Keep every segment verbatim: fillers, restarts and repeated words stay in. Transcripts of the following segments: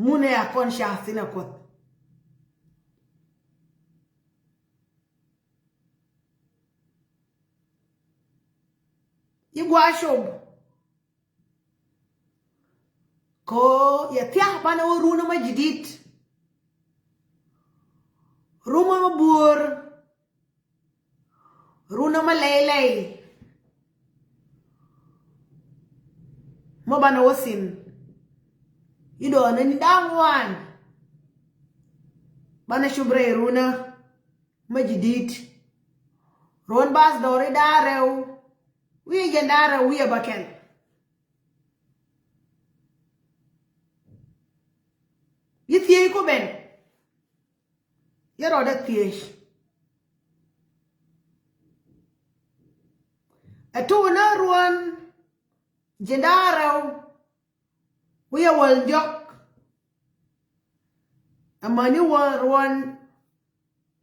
Mun ɛ a kɔn ca thin ɛ Kuoth. I̱ gua cop. Ko yɛ thia̱k banɛ wä runä mä jidit. Rumä mä buɔ̱ɔ̱r. Runä mä lɛy lɛy. Mä banɛ wä thin. I̱ dɔɔnɛ ni da̱ŋ wan. Banɛ cop rɛy runä mä jidit. Ruɔ̱n bath dɔɔri da̱ŋ rɛw. Wi̱i̱ jɛn da̱ŋ rɛw wi̱i̱ ɛ bä kɛl. I̱ thiec ku ben. Yɛ rɔɔdɛ thiec. Ɛ tuunä ruɔ̱n jiɛn da̱ŋ rɛw wi̱i̱ ɛ wäl jɔk. Amäni wä ruɔ̱n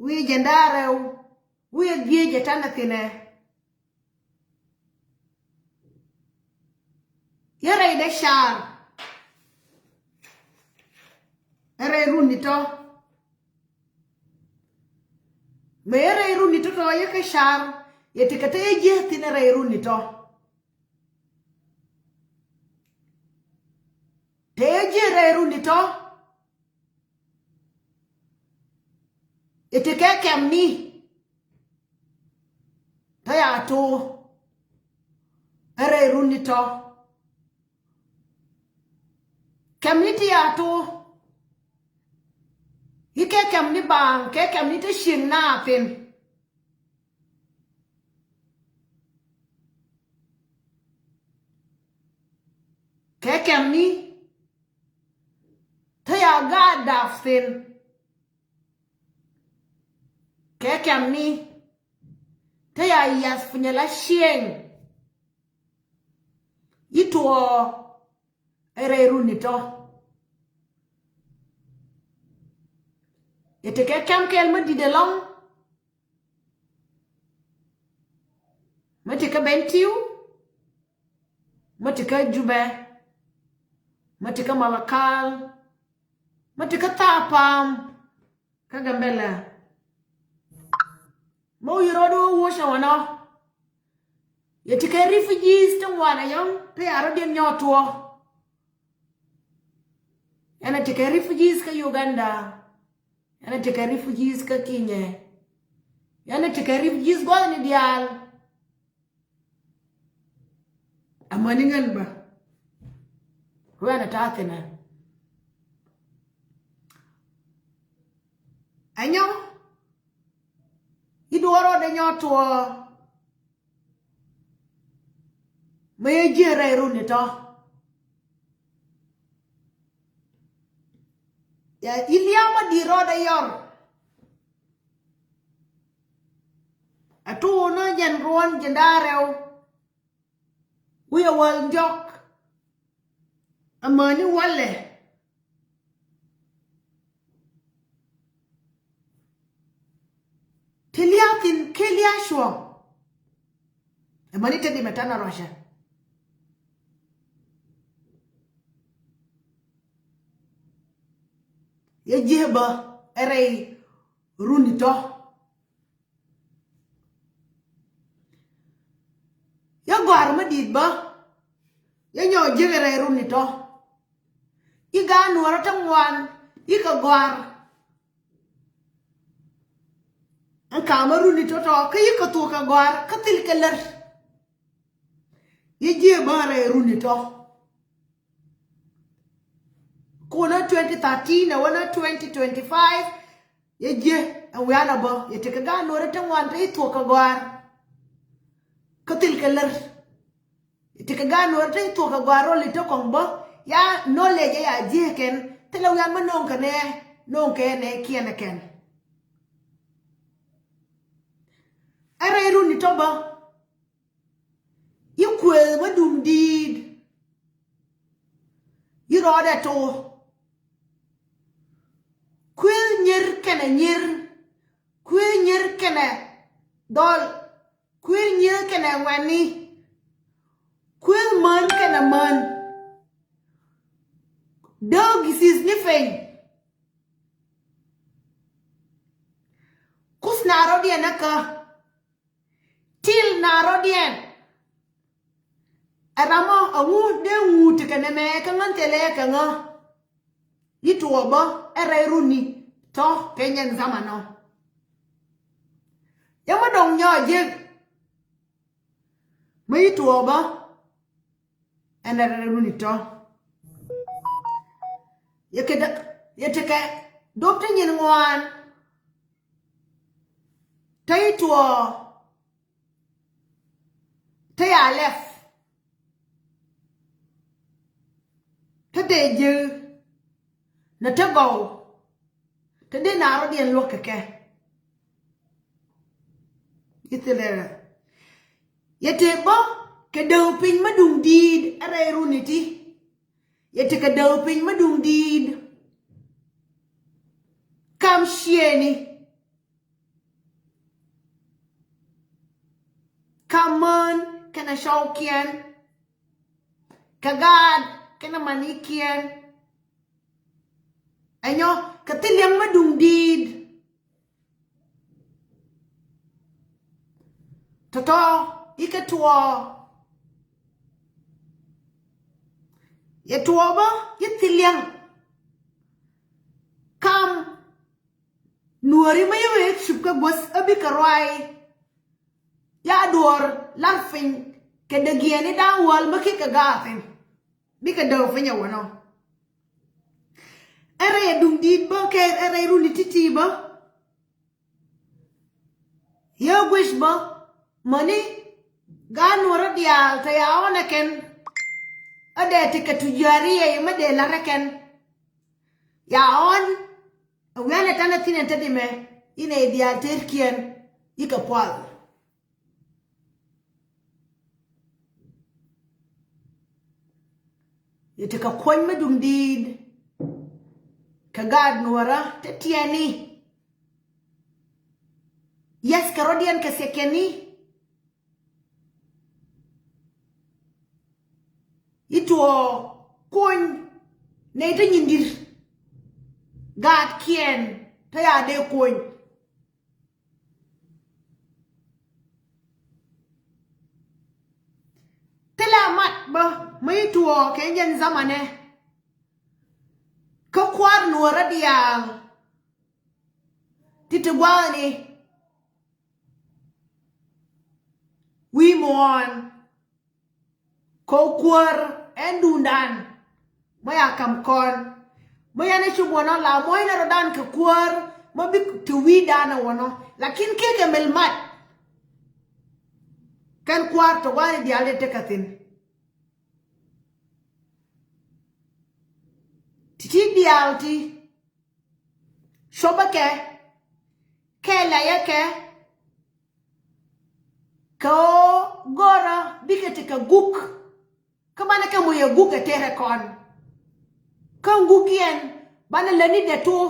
wi̱i̱ jiɛn da̱ŋ rɛw wi̱i̱ ɛ dhieec ɛ ta̱nɛ thi̱nɛ. Yɛ rɛy dee car. Ɛ rɛy runi tɔ. Mëë yɛ rɛy runi tɔ tɔ yɛ kɛ car. Yɛ ti kɛ te yɛ jiɛ thi̱n ɛ rɛy runi tɔ. Te yɛ jiɛ rɛy runi tɔ. Iti kɛ kɛmni. Te ya to. Ɛ rɛy runi tɔ. Kɛmni ti ya to. I̱ kɛ kɛmni baaŋ kɛ kɛmni ti cieŋ na thin. Kɛ kɛmni te ya gaat dap thin. Kɛ kɛmni te ya yath piny ala cieŋ. I̱ tuɔɔ ɛ rɛy runi tɔ. Iti kɛ kɛm kɛl mä di̱t ɛlɔ̱ŋ. Mä ti kä Bentiu. Mä ti kä Jubɛ. Mä ti kä Malakal. Mä ti kä Thapam. Kä Gambɛla. Mä wi̱i̱ rɔɔd wä wuɔ̱c ɛ wanɔ. Yɛ ti kɛ refugees ti ŋuan ɛ yɔ̱ŋ ti a rɔ̱diɛn nyɔɔt tuɔ. Yɛn ɛ ti kɛ refugees kä Uganda. Yɛn ɛ ti kɛ refugees kä Kenya. Yɛn ɛ ti kɛ refugees gua̱thni diaal. Amäni ŋän bä. Ruɛn ɛ ta̱a̱ thi̱n ɛ. Ɛnyɔ. I̱ duɔ̱ɔ̱r rɔɔdɛ nyɔɔt tuɔɔ. Mëë yɛ jiɛ rɛy runi tɔ. Yɛ i̱ lia̱a̱ mä di̱i̱t rɔɔdɛ yɔr. Ɛ tuunä jɛn ruɔ̱n jiɛn da̱ŋ rɛw. Wi̱i̱ ɛ wäl jɔk. Amäni walɛ. Ti lia̱a̱ thi̱n kɛ lia̱a̱ cuɔ̱ŋ. Amäni te dimɛ tanɛ rɔcɛ. Yɛ jiɛ bä ɛ rɛy runi tɔ. Yɛ gɔ̱a̱r mä di̱i̱t bä. Yɛ nyɔk jiäk rɛy runi tɔ. I̱ gaat nuɔ̱ɔ̱rä ti ŋuan i̱ kɛ gɔ̱a̱r. Ɛn ka̱m mä runi tɔ tɔ kä i̱ kɛ thuk kɛ gɔ̱a̱r kä thil kɛ lär. Yɛ jiɛ bä rɛy runi tɔ. Kunä twenty thirteen ɛ wänä twenty twenty-five. Yɛ jiɛ ɛn wianɛ bä yɛ tekɛ gaat nuɔ̱ɔ̱rä ti ŋuan ti thuɔ̱k kɛ gɔ̱a̱r. Kä thil kɛ lär. Yɛ tekɛ gaat nuɔ̱ɔ̱rä ti thuɔ̱k kɛ gɔ̱a̱r rɔli ti kɔŋ bä. Ya knowledge ɛ ya jiɛ kɛn thilɛ wian mä no̱o̱ŋ kɛ nɛ no̱o̱ŋ kɛ nɛ kiɛn ɛ kɛn. Ɛ rɛy runi tɔ bä. I̱ kuëëth mä dum di̱i̱t. I̱ rɔɔdɛ to. Kuëëth nyier kɛnɛ nyier. Kuëëth nyier kɛnɛ dhɔl. Kuëëth nyier kɛnɛ ŋuɛ̈tni. Kuëëth män kɛnɛ män. Dee disease ni piny. Kus na rɔ̱diɛn ɛ kä. Til na rɔ̱diɛn. Ɛ ram ɔ, ɛ ŋu dee ŋu ti kɛ nɛmɛ kä ŋän thilɛ kɛ ŋä. Yi tuɔɔbä ɛ rɛy runi tɔ̱ kɛ nyɛn zamanɔ. Yɛ mä dɔ̱ŋ nyɔɔ ji̱. Mä yi tuɔɔbä ɛn rɛy runi tɔ̱. Yɛ kɛ dä, yɛ tekɛ dop ti nyin ŋuan. Te yi tuɔɔ te ya lɛp. Te dee ji̱ nɛ te gɔw. Te dee na rɔ̱diɛn luäk kɛ kɛ. Yi thilɛ rɛ. Yɛ te bä kɛ däw piny mä duŋ di̱i̱t ɛ rɛy runi ti. Yɛ te kɛ däw piny mä duŋ di̱i̱t. Kam ciëëni. Kam män kɛnɛ cɔwkiɛn. Kɛ gaat kɛnɛ manikiɛn. Ɛnyɔ kɛ thil liɛŋ mä duŋ di̱i̱t. Tɔ̱tɔ̱ ikɛ tuɔɔ. Yɛ tuɔɔbä yi thil liɛŋ. Kam nuɔri mä yɛ wee cip kä guäth ɛ bikɛ ruay. Ya duɔr lar piny kɛ dee giɛni da̱ŋ wäl mä kikɛ gaathin. Bikɛ däw piny ɛ wänɔ. Ɛ rɛy ɛ duŋ di̱i̱t bä kɛ ɛ rɛy runi ti̱ti̱ bä. Yɛ guic bä mäni gaat nuɔrä diaal te ya ɣɔn ɛ kɛn. Ɛ dee ti kɛ tuja̱riɛ yɛ mä dee la̱t ɛ kɛn. Ya ɣɔn ɛ wianɛ tanɛ thi̱n ɛn te dimɛ inɛ diaal terkiɛn. Ikɛ pual. Yɛ tekɛ kuɔ̱ny mä duŋ di̱i̱t. Kɛ gaat nuɔrä te tiɛni. Yɛth kɛ rɔ̱diɛn kɛ thiɛkiɛni. Yi tuɔɔ kuɔny nɛy te nyindir. Gaatkiɛn te ya dee kuɔny. Thilɛ mat bä mä yi tuɔɔ kɛ jɛn zamanɛ. Kä kua̱r nuɔrä diaal. Ti ti gua̱a̱ni. Wi̱i̱ muɔ̱ɔ̱n. Kɔ kuäär ɛn duundan. Mä ya kam kɔn. Mä yan ɛ cuk wänɔ la muɔ̱cnɛ rɔ̱dan kɛ kuäär. Mä bi ti wi̱i̱dan ɛ wänɔ. Lakin kekɛ mel mat. Kɛn kua̱r tɔ gua̱a̱ni diaal dee tekɛ thi̱n. Ti̱ti̱ diaal ti. Copä kɛ kɛ layä kɛ. Kɛ ɣöö gɔ̱rä bikɛ ti kɛ guk. Kä banɛ kɛ moc ɛ guk ɛ tɛrɛ kɔn. Kä guk yɛn banɛ lätni dɛ tuɔ.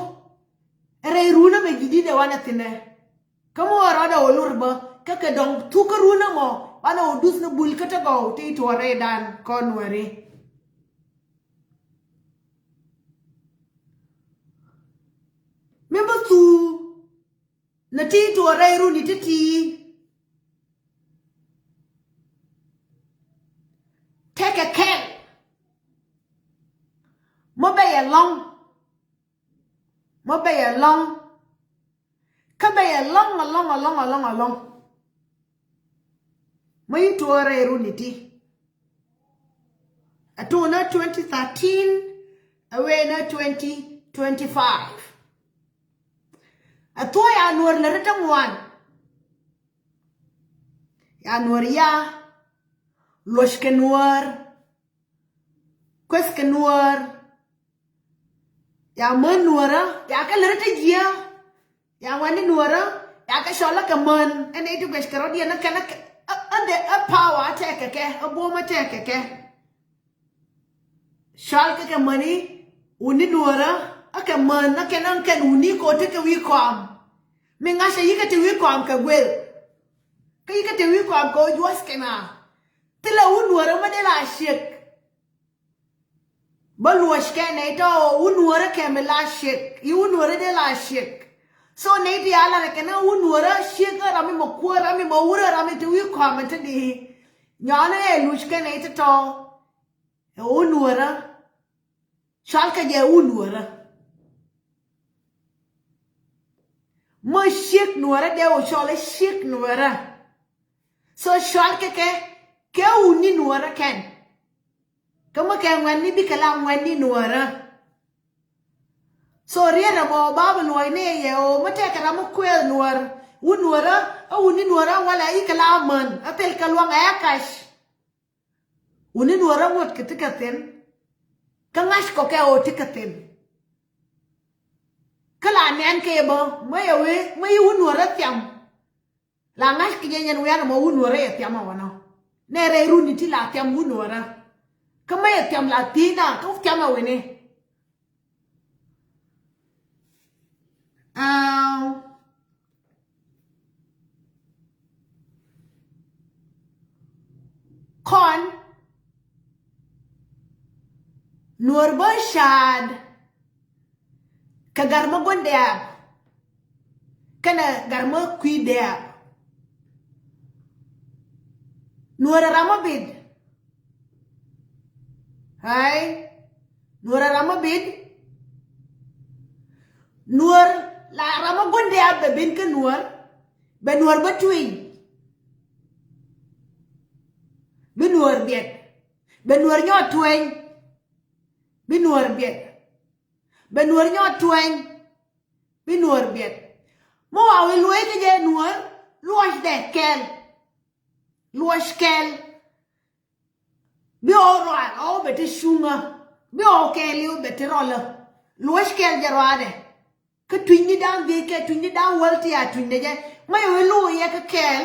Rɛy runä mɛ ji̱ di̱t ɛ wanɛ thi̱nɛ. Kä mi wä rɔɔdɛ wä lur bä kä kɛ dɔ̱ŋ thuk kä runä mɔ banɛ wä duth ni bul kä te gɔw ti tuɔɔk rɛydan kɔn wä ri. Mi bä thuu nɛ ti tuɔɔk rɛy runi ti ti. Tekɛ kɛl mɔ bɛ yɛ lɔŋ. Mɔ bɛ yɛ lɔŋ. Kä bɛ yɛ lɔŋ alɔŋ alɔŋ alɔŋ alɔŋ. Mä yi tuɔɔk rɛy runi ti. A tuɔɔk nä twenty thirteen a wee nä twenty twenty-five. A thuɔ̱k ya nuɔr lɛ ri te ŋuan. Ya nuɔr ya luɔc kɛ nuɔr. Kueth kɛ nuɔr. Ya män nuɔrä ya kɛ lärä te jiä. Ya ŋuɛ̈ni nuɔrä ya kɛ cɔl lä kɛ män ɛn iti guɛc kɛ rɔ̱diɛn ɛ kɛn ɛ kɛ ɛ dee ɛ power ɛ tɛk kɛ kɛ ɛ buɔ̱m ɛ tɛk kɛ kɛ. Cɔal kɛ kɛ mäni wuni nuɔrä ɛ kɛ män ɛ kɛn ɛ kɛn wuni kɛ ɣöö tekɛ wi̱i̱ kɔam. Mi ŋa̱cä yikɛ te wi̱i̱ kɔam kɛ guel. Kä yikɛ te wi̱i̱ kɔam kɛ ɣöö juɔ̱th kɛn a thilɛ wun nuɔrä mä dee la ciek. Bä luɔc kɛ nɛy tɔ wä nuɔrä kɛ mi la ciek. Yi wä nuɔrä dee la ciek. So nɛy ti a lat kɛ ni wä nuɔrä ciek kä ram mi mɔ kuäär, ram mi mɔ wurä, ram mi ti wi̱i̱ kɔamɛ ti di. Nyɔnɛ ɛ luc kɛ nɛy ti tɔ. Ɛ wä nuɔrä. Cual kɛ jɛ wä nuɔrä. Mɔ ciek nuɔrä dee wä cɔl ɛ ciek nuɔrä. So cual kɛ kɛ kɛ wuni nuɔrä kɛn. Kä mi kɛ ŋuɛ̈tni bikɛ la ŋuɛ̈tni nuɔrä. So riet ɛmɔ ba bi luɔcni yɛ ɣöö mi tɛkɛ ram mi kuɛth nuɔr. Wun nuɔrä, a wuni nuɔrä walɛ ikɛ la män, a thil kɛ luaŋ ɛ kac. Wuni nuɔrä ŋuɔ̱t kɛ ti kɛ thi̱n. Kä ŋa̱c kɔ kɛ ɣöö ti kɛ thi̱n. Kä la nɛn kɛ bä, mi yɛ wee, mi yi wun nuɔrä thiam. La ŋa̱c kɛ jɛ nyɛn wian ɛmɔ wun nuɔrä yɛ thiam ɛ wanɔ. Nɛ rɛy runi ti la thiam wun nuɔrä. Kä mä yɛ thiam la thi̱n a kä thiam ɛ wini. Aa. Kɔn nuɔr bä caad. Kɛ gar mä gua̱n dɛ̈ɛ̈p kɛnɛ gar mä kui̱ dɛ̈ɛ̈p. Nuɔ̱ɔ̱r ɛ ram mä bit. Ay. Nuɔ̱ɔ̱r ɛ ram mä bit. Nuɔ̱ɔ̱r la ram mä gua̱n dɛ̈ɛ̈p bɛ bin kä nuɔ̱ɔ̱r. Bɛ nuɔ̱ɔ̱r bä tueny. Bi nuɔ̱ɔ̱r biɛt. Bɛ nuɔ̱ɔ̱r nyɔɔt tueny. Bi nuɔ̱ɔ̱r biɛt. Bɛ nuɔ̱ɔ̱r nyɔɔt tueny. Bi nuɔ̱ɔ̱r biɛt. Mi wa wi̱i̱ luɔ̱c kä jɛ nuɔ̱ɔ̱r luɔ̱cdɛ kɛl. Luɔ̱c kɛl. Bi ɣɔw rual ɣɔw bɛ ti cuŋä. Bi ɣɔw kɛɛliw bɛ ti rɔlä. Luɔ̱c kɛl jɛ ruaadɛ. Kä tui̱nyni da̱ŋ dhiec kɛ tui̱nyni da̱ŋ wäl ti a tui̱ny dɛ jɛ. Mi wi̱i̱ luɔ̱c yɛ kä kɛl.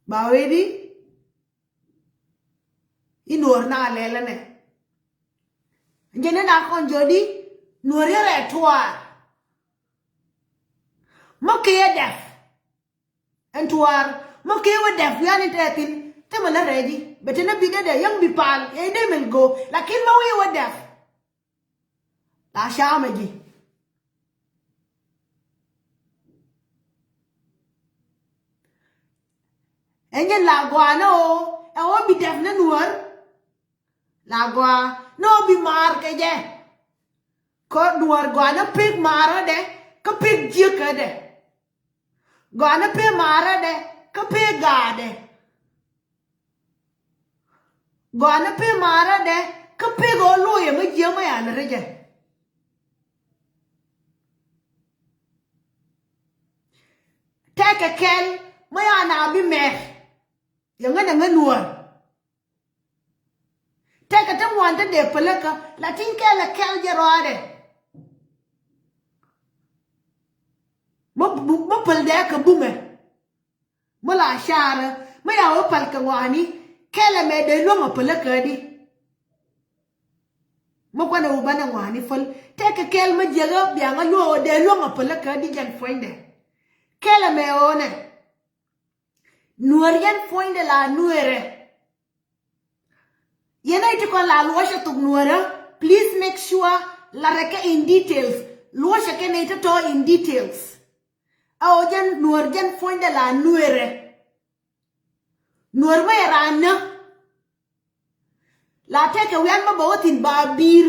Ba wee di. I̱ nuɔ̱ɔ̱r na lɛlä nɛ. Jɛn ni na kɔn jɔdi nuɔ̱ɔ̱r yɛ rɛ tuaar. Mä kee dɛp. Ɛn tuaar mä kee wä dɛp wi̱i̱ an in tɛthin. Thimɛ lä rɛɛji bɛ te ni bi dee dee yäŋ bi pal yɛ dee mil go. Lakin mä wi̱i̱ wä dɛp. La camɛ ji̱. Ɛn jɛn la gɔaa ni ɣöö ɛ ɣöö bi dɛp ni nuɔ̱ɔ̱r. La gɔaa ni ɣöö bi maar kɛ jɛ. Kä nuɔ̱ɔ̱r gɔaa ni pek maarädɛ kä pek jiäkädɛ. Gɔaa ni pek maarädɛ kä pek gaadɛ. Gɔaa ni pek maarädɛ kä pek ɣöö lo̱yɛ mi jiäk mi yan ri jɛ. Tɛkɛ kɛl mi yan a bi mɛr. Yɛ ŋän ɛ ŋän nuɔ̱ɔ̱r. Tɛkɛ ti ŋuan ti dee päläkä la tin kɛl ɛ kɛl jɛ rɔaadɛ. Mi päl dee kɛ bumɛ. Mi la caarä mi ya wä pal kɛ ŋɔaani kɛl ɛmɛ dee luäŋ ɛ päläkä di. Mi kuanɛ wä banɛ ŋɔaani päl tɛkɛ kɛl mi jiäkä biaŋä luäk ɛ dee luäŋ ɛ päläkä di jɛn puɔ̱nydɛ. Kɛl ɛmɛ ɣöönɛ. Nuäär yɛn puɔ̱nydɛ la nueerɛ. Yɛn a iti kɔn la luɔcɛ thok nuɔrä, please make sure la rɛkɛ in details. Luɔcɛ kɛn iti tɔ in details. A ɔ jɛn nuɔr jɛn puɔ̱nydɛ la nuerɛ. Nuɔr mɛ yɛ raan nä. La tɛkɛ wian mɛ bɛ wä thin ba bi̱i̱r.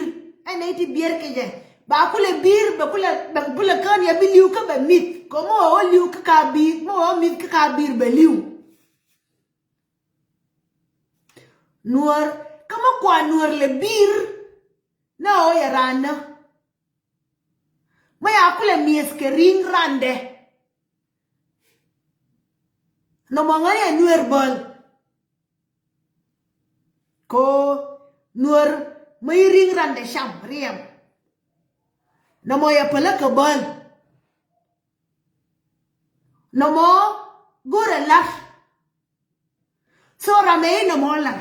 Ɛn iti biɛr kɛ jɛ ba kulɛ bi̱i̱r bɛ kulɛ bɛ kulɛ kään yɛ bi li̱w kä bɛ mith kɛ mɛ wä li̱w kä ka bi̱i̱r mɛ wä mith kä ka bi̱i̱r bɛ li̱w. Nuɔr kä mi kua nuɔr lɛ bi̱i̱r. Nä ɣöö yɛ raan nä mi ya kulɛ mi̱eth kɛ ri̱ŋ randɛ. Nɔmɔ ŋäni ɛ nuer bäl. Ko nuer mi ri̱ŋ randɛ cam riɛm. Nɔmɔ yɛ pälä kɛ bäl. Nɔmɔ go̱rɛ la̱r. So ramɛ i̱ nɔmɔ lar.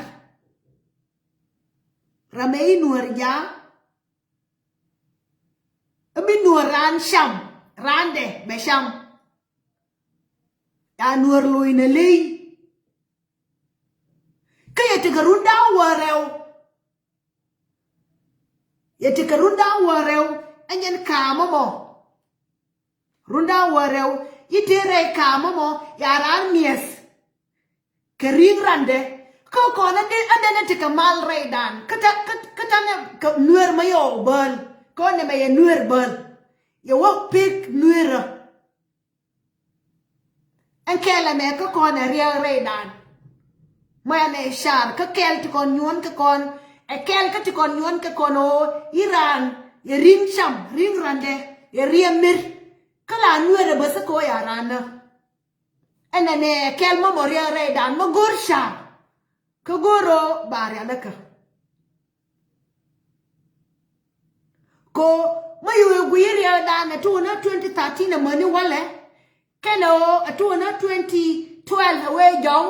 Ramɛ i̱ nuɔr ja̱a̱. I̱ bi nuɔr raan cam raan dɛ bɛ cam. Ya nuɔr lo̱c nɛ ley. Kä yɛ tekɛ run da̱ŋ wäl rɛw. Yɛ tekɛ run da̱ŋ wäl rɛw. Ɛ nyɛn ka̱a̱mä mɔ. Run da̱ŋ wäl rɛw i̱ tëë rɛy ka̱a̱mä mɔ, ya raan mi̱eth kɛ ri̱ŋ randɛ. Kä kɔn ɛ dee ɛ dee ni tekɛ mal rɛydan. Kä ta̱ kä ta̱ ni kɛ Nuɛr mä yɛ ɔ bäl. Kä nɛmɛ yɛ Nuɛr bäl. Yɛ wä pek Nuɛrä. Ɛn kɛl ɛmɛ kä kɔn ɛ riɛk rɛydan. Mɛ ɛn ɛ car kä kɛl ti kɔn nyuɔn kä kɔn. Ɛ kɛl kä ti kɔn nyuɔn kä kɔn ɣöö i̱ raan yɛ ri̱ŋ cam, ri̱ŋ randɛ, yɛ riɛm mir. Kä la Nuɛrɛ bä thikɛ ɣöö ya raan nä. Ɛn ɛnɛ ɛ kɛl mä mɔ riɛk rɛydan mä go̱r car. Kä go̱r ɣöö ba rialikä. Ko mä yo̱o̱ guiy riɛkdan ɛ tuun ɛ twenty thirteen ɛ mäni walɛ. Kɛnɛ ɣöö ɛ tuun ɛ twenty twelve ɛ wee jɔw.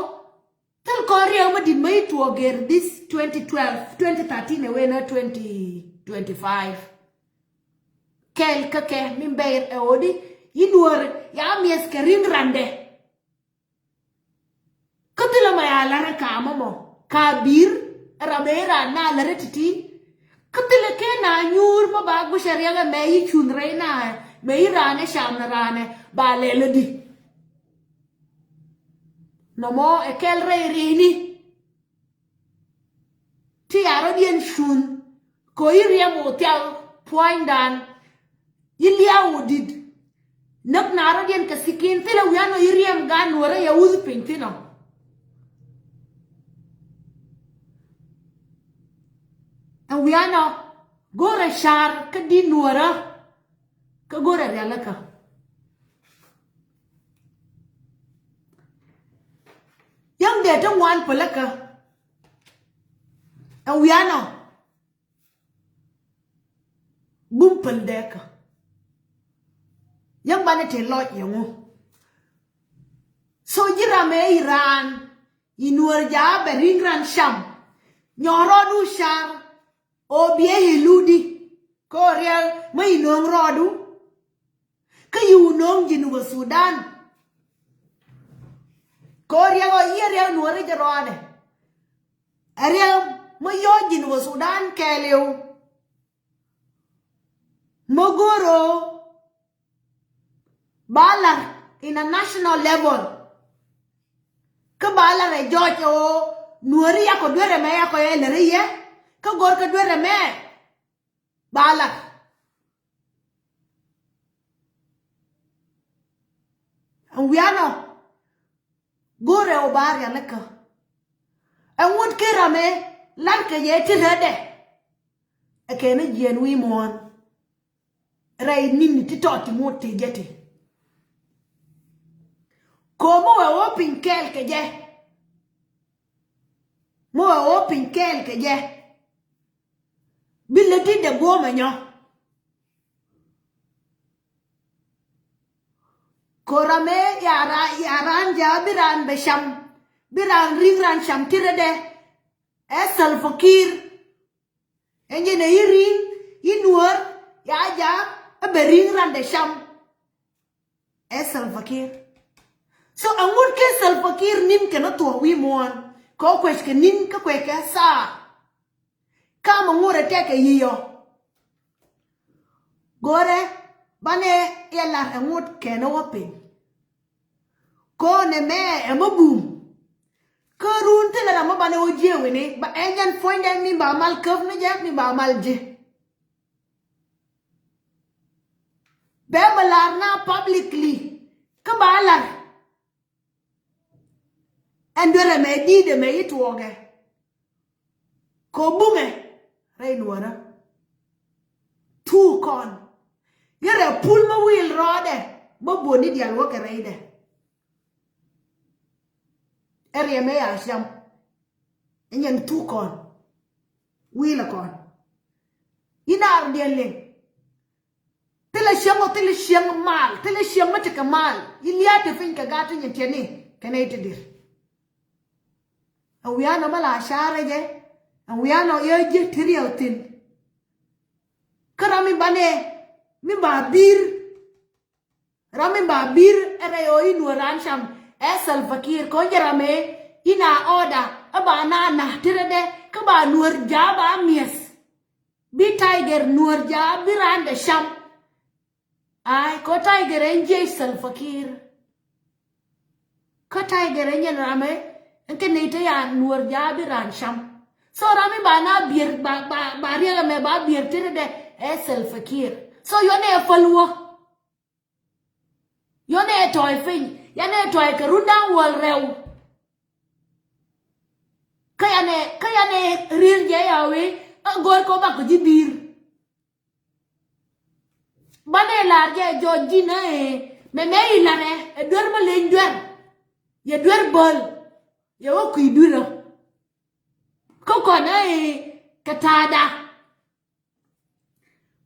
Thil kɔn riɛk mä di̱t mä i̱ tuɔɔk gɛr this twenty twelve, twenty thirteen ɛ wee nä twenty twenty-five. Kɛl kä kɛ min bɛr ɛ ɣöö di i̱ Nuäär ya mi̱eth kɛ ri̱ŋ randɛ. Kä thilɛ mɛ ya la̱rä ka̱a̱mä mɔ ka bi̱i̱r ɛ ram ɛ i̱ raan na la̱rä ti̱ti̱. Kä thilɛ kɛ na nyuur mɔ ba guic ɛ riɛk ɛmɛ i̱ cunh rɛy na mɛ i̱ raan ɛ cam ni raan ɛ ba lɛl ɛ di. Nɔmɔ ɛ kɛl rɛy rieyni. Ti a rɔ̱diɛn cunh kɛ ɣöö i̱ riɛm ɣöö thiak puɔ̱nydan. I̱ liaw ɣöö di̱t. Näk na rɔ̱diɛn kɛ thi̱ki̱n thilɛ wi̱i̱ anɔ i̱ riɛm gaat Nuäärä yɛ wuth piny thi̱n ɔ. Ɛn wi̱i̱ anɔ go̱rɛ car kä di̱t Nuäärä. Kä go̱rɛ rialikä. Yäŋ dee ti ŋuan pälikä. Ɛn wi̱i̱ anɔ bum päl dee kä. Yäŋ banɛ ti lɔc yɛ ŋu. So ji̱ ram ɛ i̱ raan i̱ Nuäär jaabɛ ri̱ŋ ran cam. Nyɔk rɔɔdu car. Ɔ biɛ i̱ ludi kɛ ɣöö riɛk mä i̱ no̱o̱ŋ rɔɔdu. Kä yi̱w no̱o̱ŋ Jinubä Sudan. Kɛ ɣöö riɛk ɔ yiëë riɛk Nuäärä jɛ rɔɔdɛ. Ɛ riɛk mä yɔ̱ɔ̱c Jinubä Sudan kɛɛliw. Mä go̱o̱r ɣöö ba lar in a national level. Kä ba lar ɛ jɔc ɣöö Nuääri yakɔ duer ɛmɛ yakɔ yɛ lär i̱ yɛ. Kä go̱o̱r kä duer ɛmɛ ba lar. Ɛn wianɔ go̱o̱rɛ ɣöö ba rialikä. Ɛŋut ki ram ëë la̱rkɛ jɛ ti rätdɛ. Ɛ kɛn ɛ jiɛɛn wi̱i̱ muɔ̱ɔ̱n rɛy ni̱ni ti tɔt ti ŋut ti jɛ ti. Ko̱o̱m mi wee wä piny kɛɛl kɛ jɛ. Mi wee wä piny kɛɛl kɛ jɛ. Bi lät ti dee guɔ̱ɔ̱mɛ nyɔ. Ko̱ ram ëë ya ra-, ya raan ja̱a̱ bi raan bɛ cam, bi raan ri̱ŋ raan cam ti rätdɛ. Ɛ Salva Kiir. Ɛn jɛn ɛ i̱ ri̱ŋ i̱ Nuäär ya ja̱a̱ ɛ bɛ ri̱ŋ raan dee cam. Ɛ Salva Kiir. So ɛŋut kɛ Salva Kiir ni̱n kɛn ɛ thuɔ̱k wi̱i̱ muɔ̱ɔ̱n kɛ ɣöö kuec kɛ ni̱n kä kuec kɛ thaa. Kam ɛŋut ɛ tɛkɛ yic ɔ. Go̱rɛ banɛ yɛ lar ɛŋut kɛn ɛ wä piny. Ko̱n ɛmɛ ɛmɛ bum. Kä run thilɛ ram mi banɛ wä jiɛ wi̱ni ba ɛ jɛn puɔ̱nydɛ mi ba mal käp ni jɛ mi ba mal ji̱. Bɛ bɛ lar na publicly kä ba lar. Ɛn duer ɛmɛ di̱i̱t ɛmɛ i̱ tuɔɔkɛ. Kɛ ɣöö bumɛ rɛy Nuäärä. Thuk kɔn. Yɛ rɛ pul mä wi̱i̱l rɔɔdɛ bä buɔ̱ni diaal wä kɛ rɛydɛ. Ɛ riɛmɛ ya cam. Ɛ nyɛn thuk kɔn. Wi̱i̱lɛ kɔn. I̱ naar diɛn liŋ. Thilɛ cieŋ ɔ, thilɛ cieŋ mal, thilɛ cieŋ mi tekɛ mal. I̱ lia̱a̱ te piny kɛ gaat ti nyin tiɛtni kɛnɛ i̱ ti dir. Ɛ wi̱i̱ anɔ mi la ca̱rɛ jɛ. Ɛ wi̱i̱ anɔ yɛ ji̱ ti riɛw thi̱n. Kä ram mi banɛ mi ba bi̱i̱r. Ram mi ba bi̱i̱r ɛ rɛy ɣöö i̱ Nuäär raan cam ɛ Salva Kiir kɔn jɛ ram ëë i̱ na order Ɛ ba na na ti rɛ dɛ kä ba Nuɔr ja̱a̱ ba mi̱eth. Bi Tiger Nuɔr ja̱a̱ bi raan dɛ cam. Ay kɔ Tiger ɛn jiɛc Salva Kiir. Kä Tiger ɛn yɛn ram ɛ ɛn kɛ nɛy te ya Nuɔr ja̱a̱ bi raan cam. So ram i̱ ba na bier ba ba ba riɛk ɛmɛ ba bier ti rɛ dɛ ɛ Salva Kiir. So yɔn ɛ päl wä. Yɔn ɛ tɔy piny, yan ɛ tɔy kɛ run da̱ŋ wäl rɛw. Kä yan ɛ kä yan ɛ rir jɛ ya wee ɛ go̱r kɔ bak kɔ ji̱ bi̱i̱r. Banɛ lar jɛ jɔɔc ji̱n ɛ mɛ mɛ i̱ lar ɛ ɛ duer bä leny duer. Yɛ duer bäl yɛ wä kui̱ duer ɛ. Kä kɔn ɛ kɛ ta̱a̱da.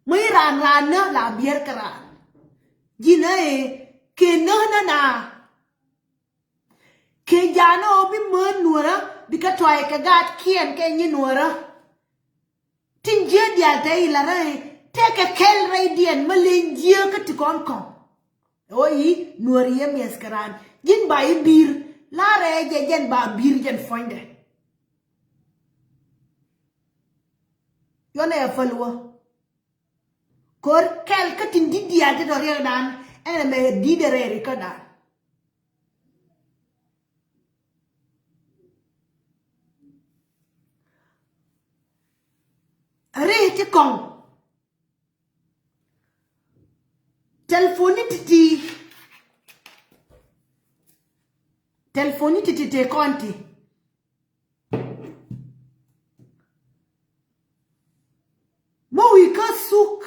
Mi raan raan nä la bier kɛ raan. Ji̱n ɛ kɛ nä nä na. Kɛ ja̱a̱n ɔ bi mään Nuɔrä bi kɛ tuay kɛ gaat kiɛn kɛ nyi Nuɔrä. Tin jiɛ diaal te i̱ la rɛy tɛkɛ kɛl rɛy diɛn mi leny jiɛ kä ti kɔn kɔŋ. Ɛ wä i̱ Nuɔr i̱ yɛ miɛth kɛ raan ji̱n ba i̱ bi̱i̱r. La rɛy jɛ jɛn ba bi̱i̱r jɛn puɔ̱nydɛ. Yɔn ɛ päl wä. Kor kɛl kä tin di̱t diaal ti tɔ riɛkdan ɛn ɛmɛ di̱t ɛ rɛy rikädan. Ri ti kɔŋ. Telefoni titi. Telefoni titi te kɔn ti. Mɔ wi̱i̱ kä thuk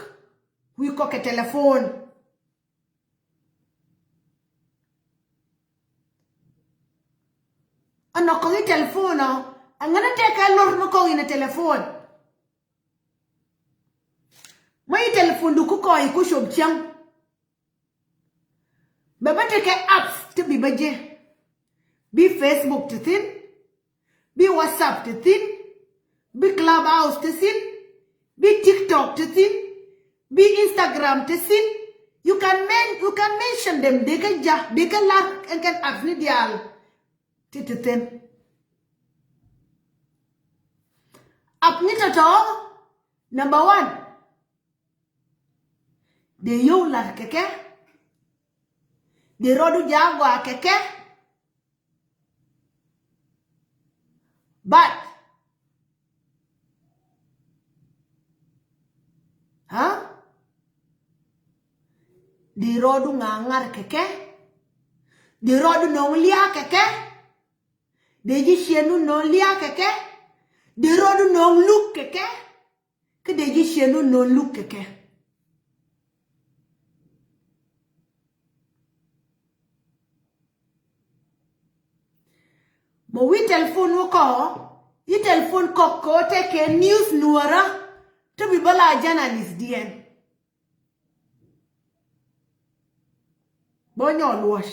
wi̱i̱ kɔk kɛ telefon. Ɛnɔ kɔŋ i̱ telefon ɔ ɛŋän ɛ tɛkɛ lor mi kɔŋ inɛ telefon. Mɔ i̱ telefondu ku kɔc ku cop cäŋ. Bɛ bä tekɛ apps ti bi bä jɛ. Bi Facebook ti thi̱n. Bi WhatsApp ti thi̱n. Bi Clubhouse ti thi̱n. Bi TikTok ti thi̱n. Bi Instagram ti thi̱n. You can men, you can mention them. Dee kä ja̱ dee kä lar ɛn kɛn apps ni diaal. Ti ti thi̱n. App ni tɔtɔ. Number one. Dee yio̱w lar kɛ kɛ. Dee rɔɔdu ja̱a̱ gɔaa kɛ kɛ. But ha? Dee rɔɔdu ŋa̱a̱ŋa̱r kɛ kɛ. Dee rɔɔdu nɔŋ lia̱a̱ kɛ kɛ. Dee ji̱ ciëndu nɔŋ lia̱a̱ kɛ kɛ. Dee rɔɔdu nɔŋ luk kɛ kɛ. Kä dee ji̱ ciëndu nɔŋ luk kɛ kɛ. Mɔ wi̱i̱ telephone wä kɔ i̱ telephone kɔk kɛ wä tekɛ news Nuɔrä. Ti bi bä la journalist diɛn. Bä nyɔɔl luɔc.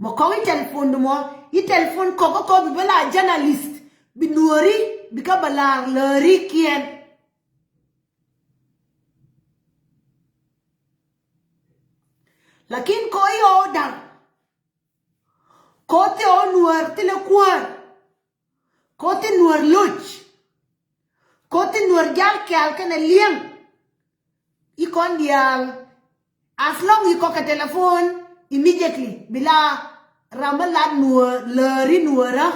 Mɔ kɔk i̱ telephone du mɔ i̱ telephone kɔk kɔ bi bä la journalist bi Nuɔri bi kä bä la lääri kiɛn. Lakin kɔ i̱ ɣɔw da̱ŋ. Kɔ thil ɣɔw Nuɔr thilɛ kuäär. Kɔ thil Nuɔr loc. Kɔ thil Nuɔr jal kial kɛnɛ liɛŋ. I̱ kɔn diaal. As long i̱ kɔkɛ telephone immediately bi la ram mi lat Nuɔr lääri Nuɔrä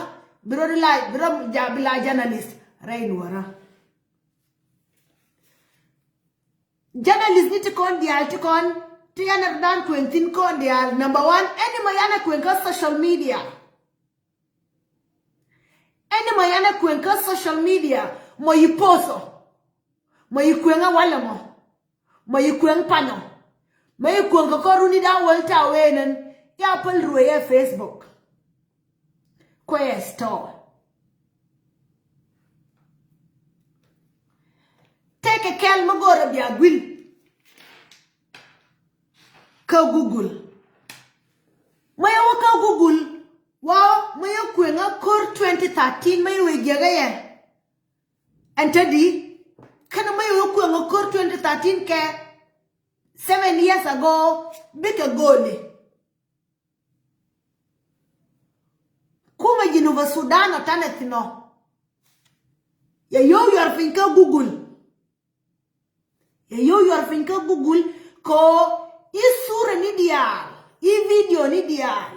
bi rɔ la bi rɔ ja bi la journalist rɛy Nuɔrä. Journalist ni ti kɔn diaal ti kɔn ti yan a dan kueŋ thin kɔn diaal. Number one, ɛn ni mɔ yan a kueŋ kä social media. Ɛn ni mɔ yan a kueŋ kä social media mɔ yi poso. Mɔ yi kueŋ a walɛ mɔ. Mɔ yi kueŋ panɔ. Mɔ yi kueŋ kä kɔr runi dan wäl ta wenɛn ya päl ruëë yɛ Facebook. Kuɛ store. Tëëkɛ kɛl mi go̱o̱rä bia guil. Kä Google. Mä yɛ wä kä Google. Wä mä yɛ kueŋä ko̱r twenty thirteen mä yɛ wee jiäkä yɛ. Ɛn te di kɛn mä yɛ wä kueŋä ko̱r twenty thirteen kɛ seven years ago. Bikɛ go̱o̱li. Kumɛ Jinub Sudan ɔ tanɛ thin ɔ. Yɛ yio̱w yuɔr piny kä Google. Yɛ yio̱w yuɔr piny kä Google kɛ ɣöö i̱ thurɛ ni diaal, i̱ video ni diaal.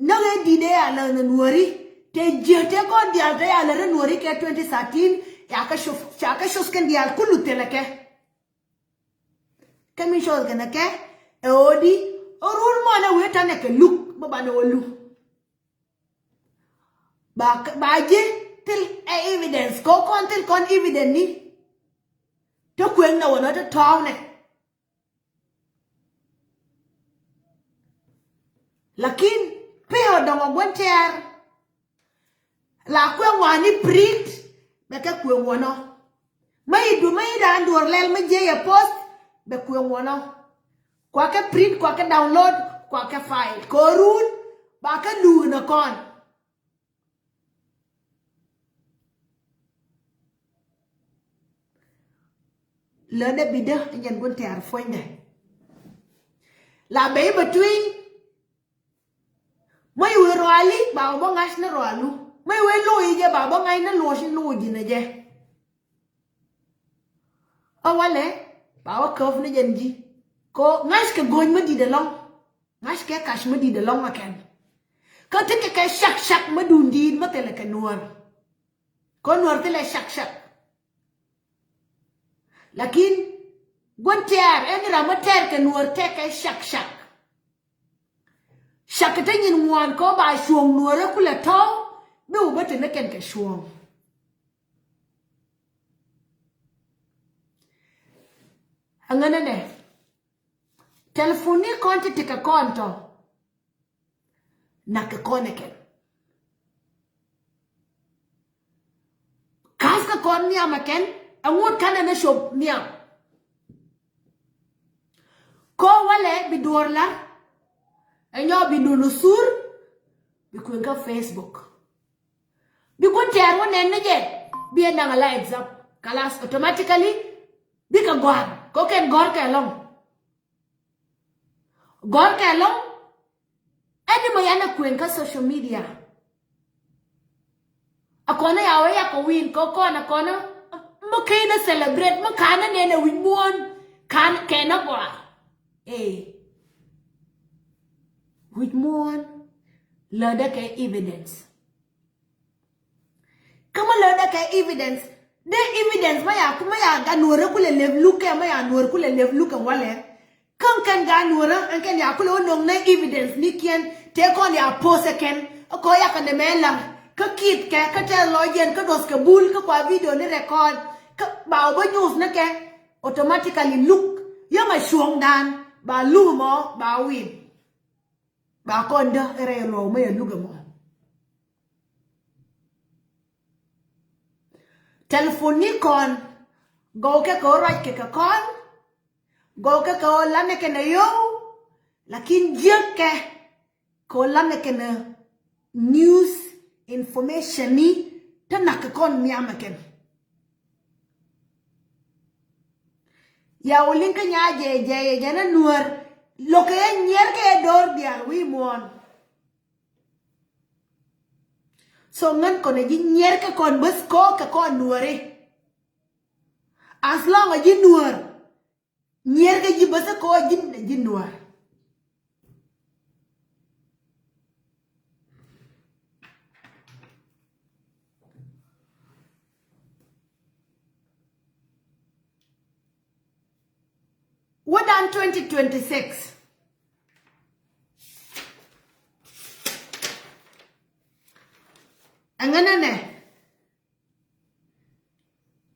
Näk ëë di̱t ëë a lät ni Nuääri, te jiäk te kɔn diaal te a lät ni Nuääri kɛ twenty thirteen, ca kɛ show, ca kɛ show kɛn diaal kulu thilɛ kɛ. Kɛ mi show kɛn kɛ ɛ ɣöö di, ɣöö run mɔnɛ wëë tanɛ kɛ luk, bä banɛ wä luk. Ba, ba ji̱ thil ɛ evidence, kɛ ɣöö kɔn thil kɔn evidence ni. Te kuëŋnɛ wänä te tɔ̱ɔ̱ŋnɛ. Lakin pee ɔ dɔŋ ɔ gua̱n tɛ̈r. La kuëŋ ŋuan ni print bɛ kɛ kuëŋ wänɔ. Mä i̱ du mä i̱ raan duɔ̱ɔ̱r lɛl mä jiɛ yɛ post bɛ kuëŋ wänɔ. Kua kɛ print, kua kɛ download, kua kɛ file. Kɛ ɣöö run ba kɛ luuk ni kɔn. Lätdɛ bi̱dä ɛ nyɛn gua̱n tɛ̈r puɔ̱nydɛ. La bɛ i̱ bɛ tui̱. Mä i̱ wee ruali ba wä bä ŋa̱c ni rualu. Mä i̱ wee lo̱c jɛ ba wä bä ŋa̱c ni lo̱c ni lo̱c ji̱n ɛ jɛ. Ɛ walɛ ba wä käp ni jɛn ji̱. Kɛ ɣöö ŋa̱c kɛ go̱ny mä di̱t ɛlɔ̱ŋ. Ŋa̱c kɛ kac mä di̱t ɛlɔ̱ŋ ɛ kɛn. Kä tekɛ kɛ cak cak mä duun di̱i̱t mä thilɛ kɛ Nuäär. Kɛ Nuäär thilɛ cak cak. Lakin gua̱n tɛ̈r ɛn ram mä tɛ̈r kɛ Nuäär tekɛ cak cak. Cak kɛ te nyin ŋuan kɛ ɣöö ba cuɔ̱ɔ̱ŋ Nuäärä kulɛ tɔ̱ bi wä bä te ni kɛn kɛ cuɔ̱ɔ̱ŋ. Aŋänä nɛ. Telephone ni kɔn ti tekɛ kɔn tɔ. Nak kɛ kɔn ɛ kɛn. Ka̱th kɛ kɔn nhiam ɛ kɛn, ɛŋut kanɛ ni cop nhiam. Kɔ walɛ bi duɔ̱ɔ̱r la, ɛ nyɔ bi dun thur, bi kueŋ kä Facebook. Bi gua̱n tɛ̈r wä nɛn ni jɛ, bi ɛ naŋ a la exam. Kalas, automatically, bikɛ gɔ̱a̱r, kɔ kɛn gɔ̱a̱r kɛ ɛlɔ̱ŋ. Gɔ̱rkɛ ɛlɔ̱ŋ, ɛn ni mɔ yan ɛ kuëŋ kä social media. A kɔn ɛ ya wee ya kɛ win kɛ kɔn a kɔn ɛ, mɔ kɛn ɛ celebrate, mɔ ka̱n ɛ nɛn ɛ wi̱c muɔ̱ɔ̱n, ka̱n kɛn ɛ gɔaa. Ee. Wi̱c muɔ̱ɔ̱n, lätdɛ kɛ evidence. Kä mä lätdɛ kɛ evidence. Dee evidence mä ya, mä ya gat Nuäärä kulɛ lep lukɛ, mä ya Nuäär kulɛ lep lukɛ walɛ. Kä ɛn kɛn gat Nuäärä, ɛn kɛn ya kulɛ wä no̱ŋ nɛ evidence ni kiɛn, tëë kɔn ya post ɛ kɛn. Ɛ kɔ ya kɛ nɛmɛ lar. Kä kitkɛ, kä tɛth lɔcdiɛn, kä duɔthkɛ bul, kä kua video ni record. Kä ba wä bä news ni kɛ, automatically luk. Yäŋ a cuɔ̱ŋdan, ba luk mɔ, ba win. Ba kɔn däk rɛy luɔ̱k mä yɛ luk ɛmɔ. Telephone ni kɔn, gɔw kɛ kɛ wä ruac kɛ kɛ kɔn, gɔw kɛ kɛ wä lamɛ kɛnɛ yɔw, lakin jiäk kɛ kɛ wä lamɛ kɛnɛ news information ni te nak kɛ kɔn nhiam ɛ kɛn. Ya wä liŋ kä nya jɛ jɛ jɛ jɛ na Nuäär. Lo̱kɛ yɛ nyiɛr kɛ yɛ do̱r diaal wi̱i̱ muɔ̱ɔ̱n. So ŋän kɔn ɛ ji̱ nyiɛr kɛ kɔn bäth kɔ kɛ kɔn Nuääri. As long ɛ ji̱ Nuäär. Nyiɛr kɛ ji̱ bäth kɔ ji̱ ji̱ Nuäär. Wädan twenty twenty-six. Ɛŋɛ nɛnɛ.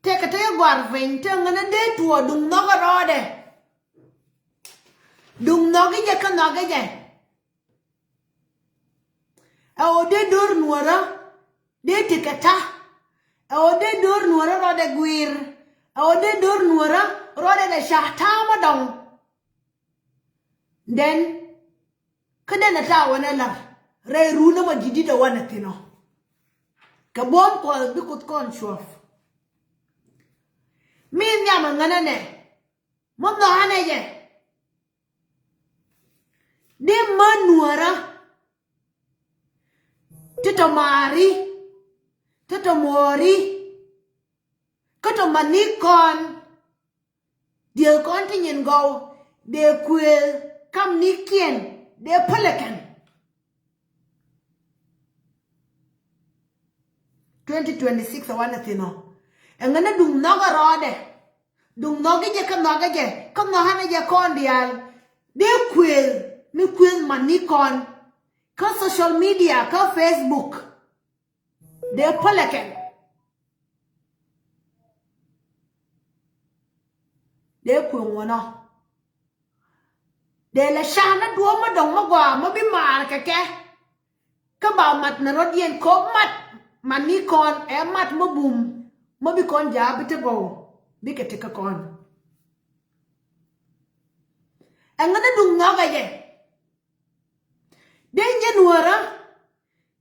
Tekɛ te gɔ̱a̱r piny, te ŋänä dee tuɔɔk duŋ nhɔkä rɔɔdɛ. Duŋ nhɔkä jɛ kä nhɔkä jɛ. Ɛ ɣöö dee do̱r Nuäärä dee tekɛ ta̱. Ɛ ɣöö dee do̱r Nuäärä rɔɔdɛ gui̱i̱r. Ɛ ɣöö dee do̱r Nuäärä rɔɔdɛ dee ca ta̱a̱ mä dɔŋ. Then kä den ɛ ta̱a̱ wänɛ la̱r rɛy run ɛmɔ ji̱ di̱t ɛ wänɛ thi̱n ɔ. Kɛ buɔ̱m Kuɔth bi Kuoth kɔn cuɔ̱p. Mi nhiam ɛ ŋänä nɛ. Mä nhɔaanɛ jɛ. Di mä Nuäärä. Ti Tɔ maari, tɔ tɔ muɔɔri, kä tɔ mani kɔn. Diëël kɔn ti nyin gɔw dee kuëël kam ni kiɛn dee pälɛ kɛn. Twenty twenty-six a wanɛ thin ɔ. Ɛŋɛ ni duŋ nhɔk ɛ rɔɔdɛ. Duŋ nhɔk i̱ jɛ kä nhɔk i̱ jɛ kä nhɔk ɛn ɛ jɛ kɔn diaal. Dee kuëël mi kuëël mani kɔn kä social media kä Facebook. Dee pälɛ kɛn. Dee kuëëŋ wänɔ. Dee lɛ ca̱a̱n ni duɔ̱ɔ̱p mi dɔ̱ŋ mi gɔaa mi bi maar kɛ kɛ. Kä ba mat ni rɔ̱diɛn kɛ ɣöö mat mani kɔn ɛ mat mi bum mi bi kɔn ja̱a̱ bi ti gɔw bikɛ ti kä kɔn. Ɛŋɛ ni duŋ nhɔk ɛ jɛ. Dee nyɛ nuɔ̱ɔ̱rä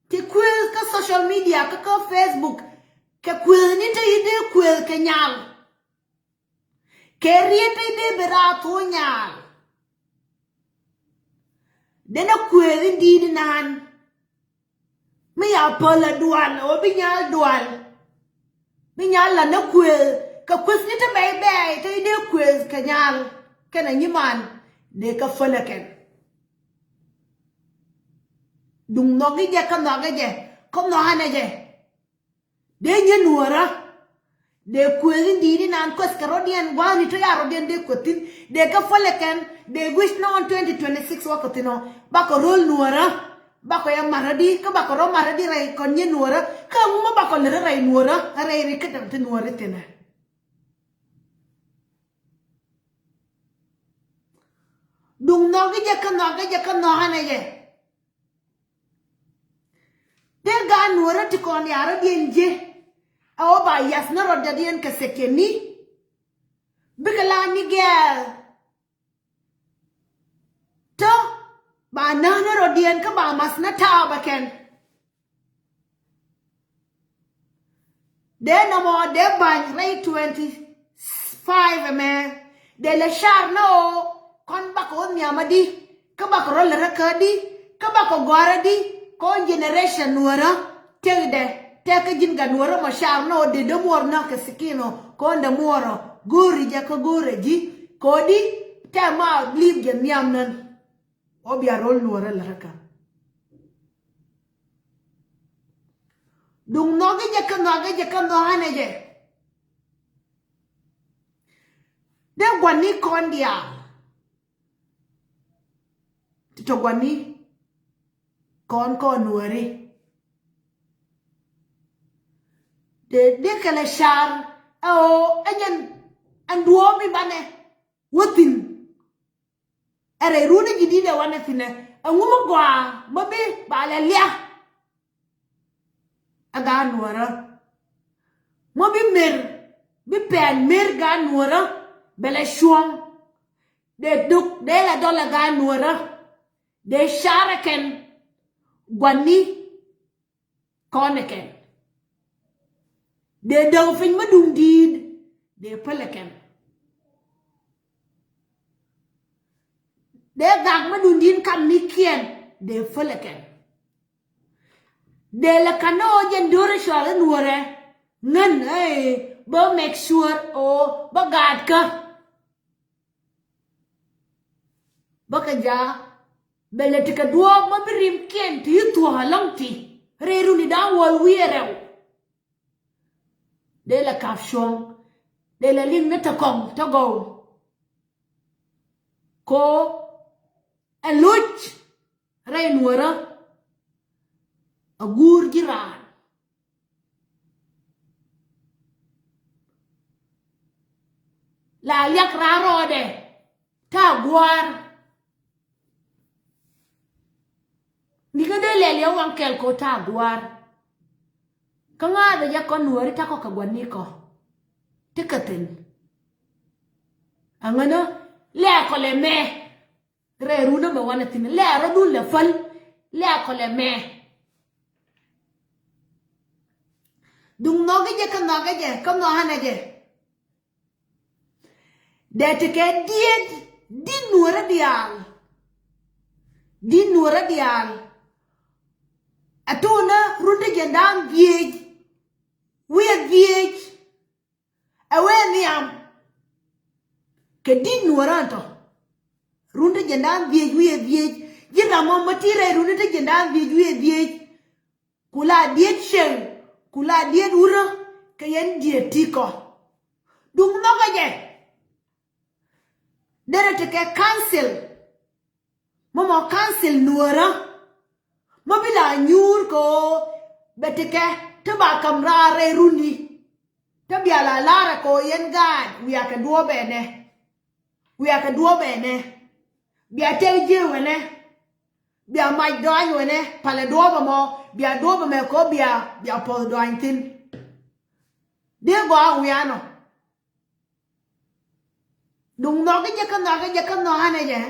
ti kuëëth kä social media kä kä Facebook kɛ kuëëth ni te yi dee kuëëth kɛ nyal. Kɛ riet te yi dee bi raar thok nyal. Denɛ kuëëth in di̱i̱t inan. Mi ya päl ɛ dual ɛ wä bi nyal dual. Bi nyal la ni kuëëth kɛ kuëth ni te bɛy bɛy te yi dee kuëëth kɛ nyal. Kɛnɛ nyiman dee kä pälɛ kɛn. Duŋ nhɔk i̱ jɛ kä nhɔk i̱ jɛ kä nhɔk anɛ jɛ. Dee nyɛ nuɔ̱ɔ̱rä. Dee kuëëth in di̱i̱t inan kuɛth kɛ rɔ̱diɛn gua̱a̱ni tɔ ya rɔ̱diɛn dee kuɛth thi̱n dee kä pälɛ kɛn. Dee guic nɔɔn twenty twenty-six wakɔ thi̱n ɔ bakɔ ro̱l nuɔ̱ɔ̱rä. Bakɔ yɛ marädi kä bakɔ rɔ marädi rɛy kɔn nyɛ nuɔ̱ɔ̱rä kä ŋumä bakɔ lät rɛy nuɔ̱ɔ̱rä rɛy ri kä däŋ ti nuɔ̱ɔ̱ri thi̱nɛ. Duŋ nhɔk i̱ jɛ kä nhɔk i̱ jɛ kä nhɔk anɛ jɛ. Dee gaat nuɔ̱ɔ̱rä ti kɔn ya̱rä diɛn ji̱. Ɛ wä ba yath ni rɔ̱dɛ diɛn kɛ sɛkɛni. Bikɛ la ni gɛɛl. Tɔ ba näk ni rɔ̱diɛn kä ba math ni ta̱a̱ bɛ kɛn. Dee nɔmɔ dee ba̱ny rɛy twenty five ɛmɛ. Dee lɛ car ni ɣöö kɔn bakɔ wä nhiam adi kä bakɔ rɔ lät rɛ kä adi kä bakɔ gɔ̱a̱r adi. Kɔn generation nuɔ̱ɔ̱rä tëkdɛ tëkä ji̱n gat nuɔ̱ɔ̱rä mɔ car ni ɣöö dee dee muɔr näk kɛ sikin ɔ kɔn dee muɔr ɔ go̱o̱ri jɛ kä go̱o̱rɛ ji̱. Kɔdi tɛ ma li̱i̱p jɛ nhiam nän. Ɔ bia ro̱l nuɔ̱ɔ̱rä lät rɛ kä. Duŋ nhɔk i̱ jɛ kä nhɔk i̱ jɛ kä nhɔk anɛ jɛ. Dee gua̱ni kɔn diaal. Ti tɔ gua̱ni kɔn kɔn nuɔ̱ɔ̱ri. Dee dee kɛlɛ car ɛ ɣöö ɛ nyɛn ɛn duɔ̱ɔ̱p i̱ banɛ wä thi̱n. Ɛ rɛy run i̱ ji̱ di̱t ɛ wanɛ thi̱nɛ ɛŋu mi gɔaa mi bi ba lɛ liak. Ɛ gaat nuɔ̱ɔ̱rä mi bi mer bi pɛn mer gaat nuɔ̱ɔ̱rä. Bɛ lɛ cuɔ̱ŋ dee duk dee lɛ dɔl ɛ gaat nuɔ̱ɔ̱rä. Dee car ɛ kɛn gua̱ni kɔn ɛ kɛn. Dee däk piny mi duŋ di̱i̱t dee pälɛ kɛn. Dee gak mi duŋ di̱i̱t kam ni kiɛn dee pälɛ kɛn. Dee lɛ ka̱n ni ɣöö jɛn do̱r ɛ cual in wärɛ ŋän ɛ bä make sure ɣöö bä gaatkä. Bä kɛ jaak bɛ lɛ ti kɛ duɔɔk ma bi rimkiɛn ti i̱ thuɔ̱k alɔŋ ti rɛy runi da̱ŋ wäl wi̱i̱ ɛ rɛw. Dee lɛ kap cuɔ̱ŋ dee lɛ liŋ ni te kɔŋ te gɔw. Ko ɛ lo̱c rɛy nuɔ̱ɔ̱rä a guur ji̱ raan. La liak raan rɔɔdɛ ta̱a̱ gua̱a̱r. Ni kä dee lɛl yɛ waŋ kɛl ko ta̱a̱ gua̱a̱r. Kä ŋa̱a̱thɛ jɛ kɔn nuɔ̱ɔ̱ri ta̱kɔ kɛ gua̱n ni kɔ ti kɛ thi̱n. Aŋänä lɛɛkɔ lɛ mɛ. Rɛɛ runä mɛ wanɛ thi̱n lɛɛrä dun lɛ päl. Lɛɛkɔ lɛ mɛ. Duŋ nhɔki jɛ kä nhɔkɛ jɛ kä nhɔkɛ nɛ jɛ. Dee ti kɛ diet di̱t nuɔrä diaal. Di̱t nuɔrä diaal. Ɛ tuunä Run ti jiɛn da̱a̱n dhieec wi̱i̱ dhieec. Ɛ wee nhiam kɛ di̱t nuɔ̱ɔ̱rä ɛn tɔ. Run ti jiɛn da̱a̱n dhieec wi̱i̱ dhieec. Ji̱n ram mɔ mi ti rɛy run ti jiɛn da̱a̱n dhieec wi̱i̱ dhieec. Ku la diet cieŋ ku la diet wurä kɛ yɛn diet ti kɔ. Duŋ nhɔkä jɛ. Derɛ ti kɛ council. Mɔ mɔ council nuɔrä. Mɔ bi la nyuur kɛ ɣöö bɛ ti kɛ ti ba kam raar rɛy runi. Ti bia la la̱rä kɛ ɣöö yɛn gaat wiakɛ duɔ̱ɔ̱p ɛnɛ. Wiakɛ duɔ̱ɔ̱p ɛnɛ. Bia tëk ji̱ wɛnɛ. Bia mac dɔany wɛnɛ palɛ duɔ̱ɔ̱p ɛmɔ. Bia duɔ̱ɔ̱p ɛmɛ kɛ ɣöö bia bia puɔth dɔany thi̱n. Dee gɔaa wianɔ. Duŋ nhɔki jɛ kä nhɔki jɛ kä nhɔk anɛ jɛ.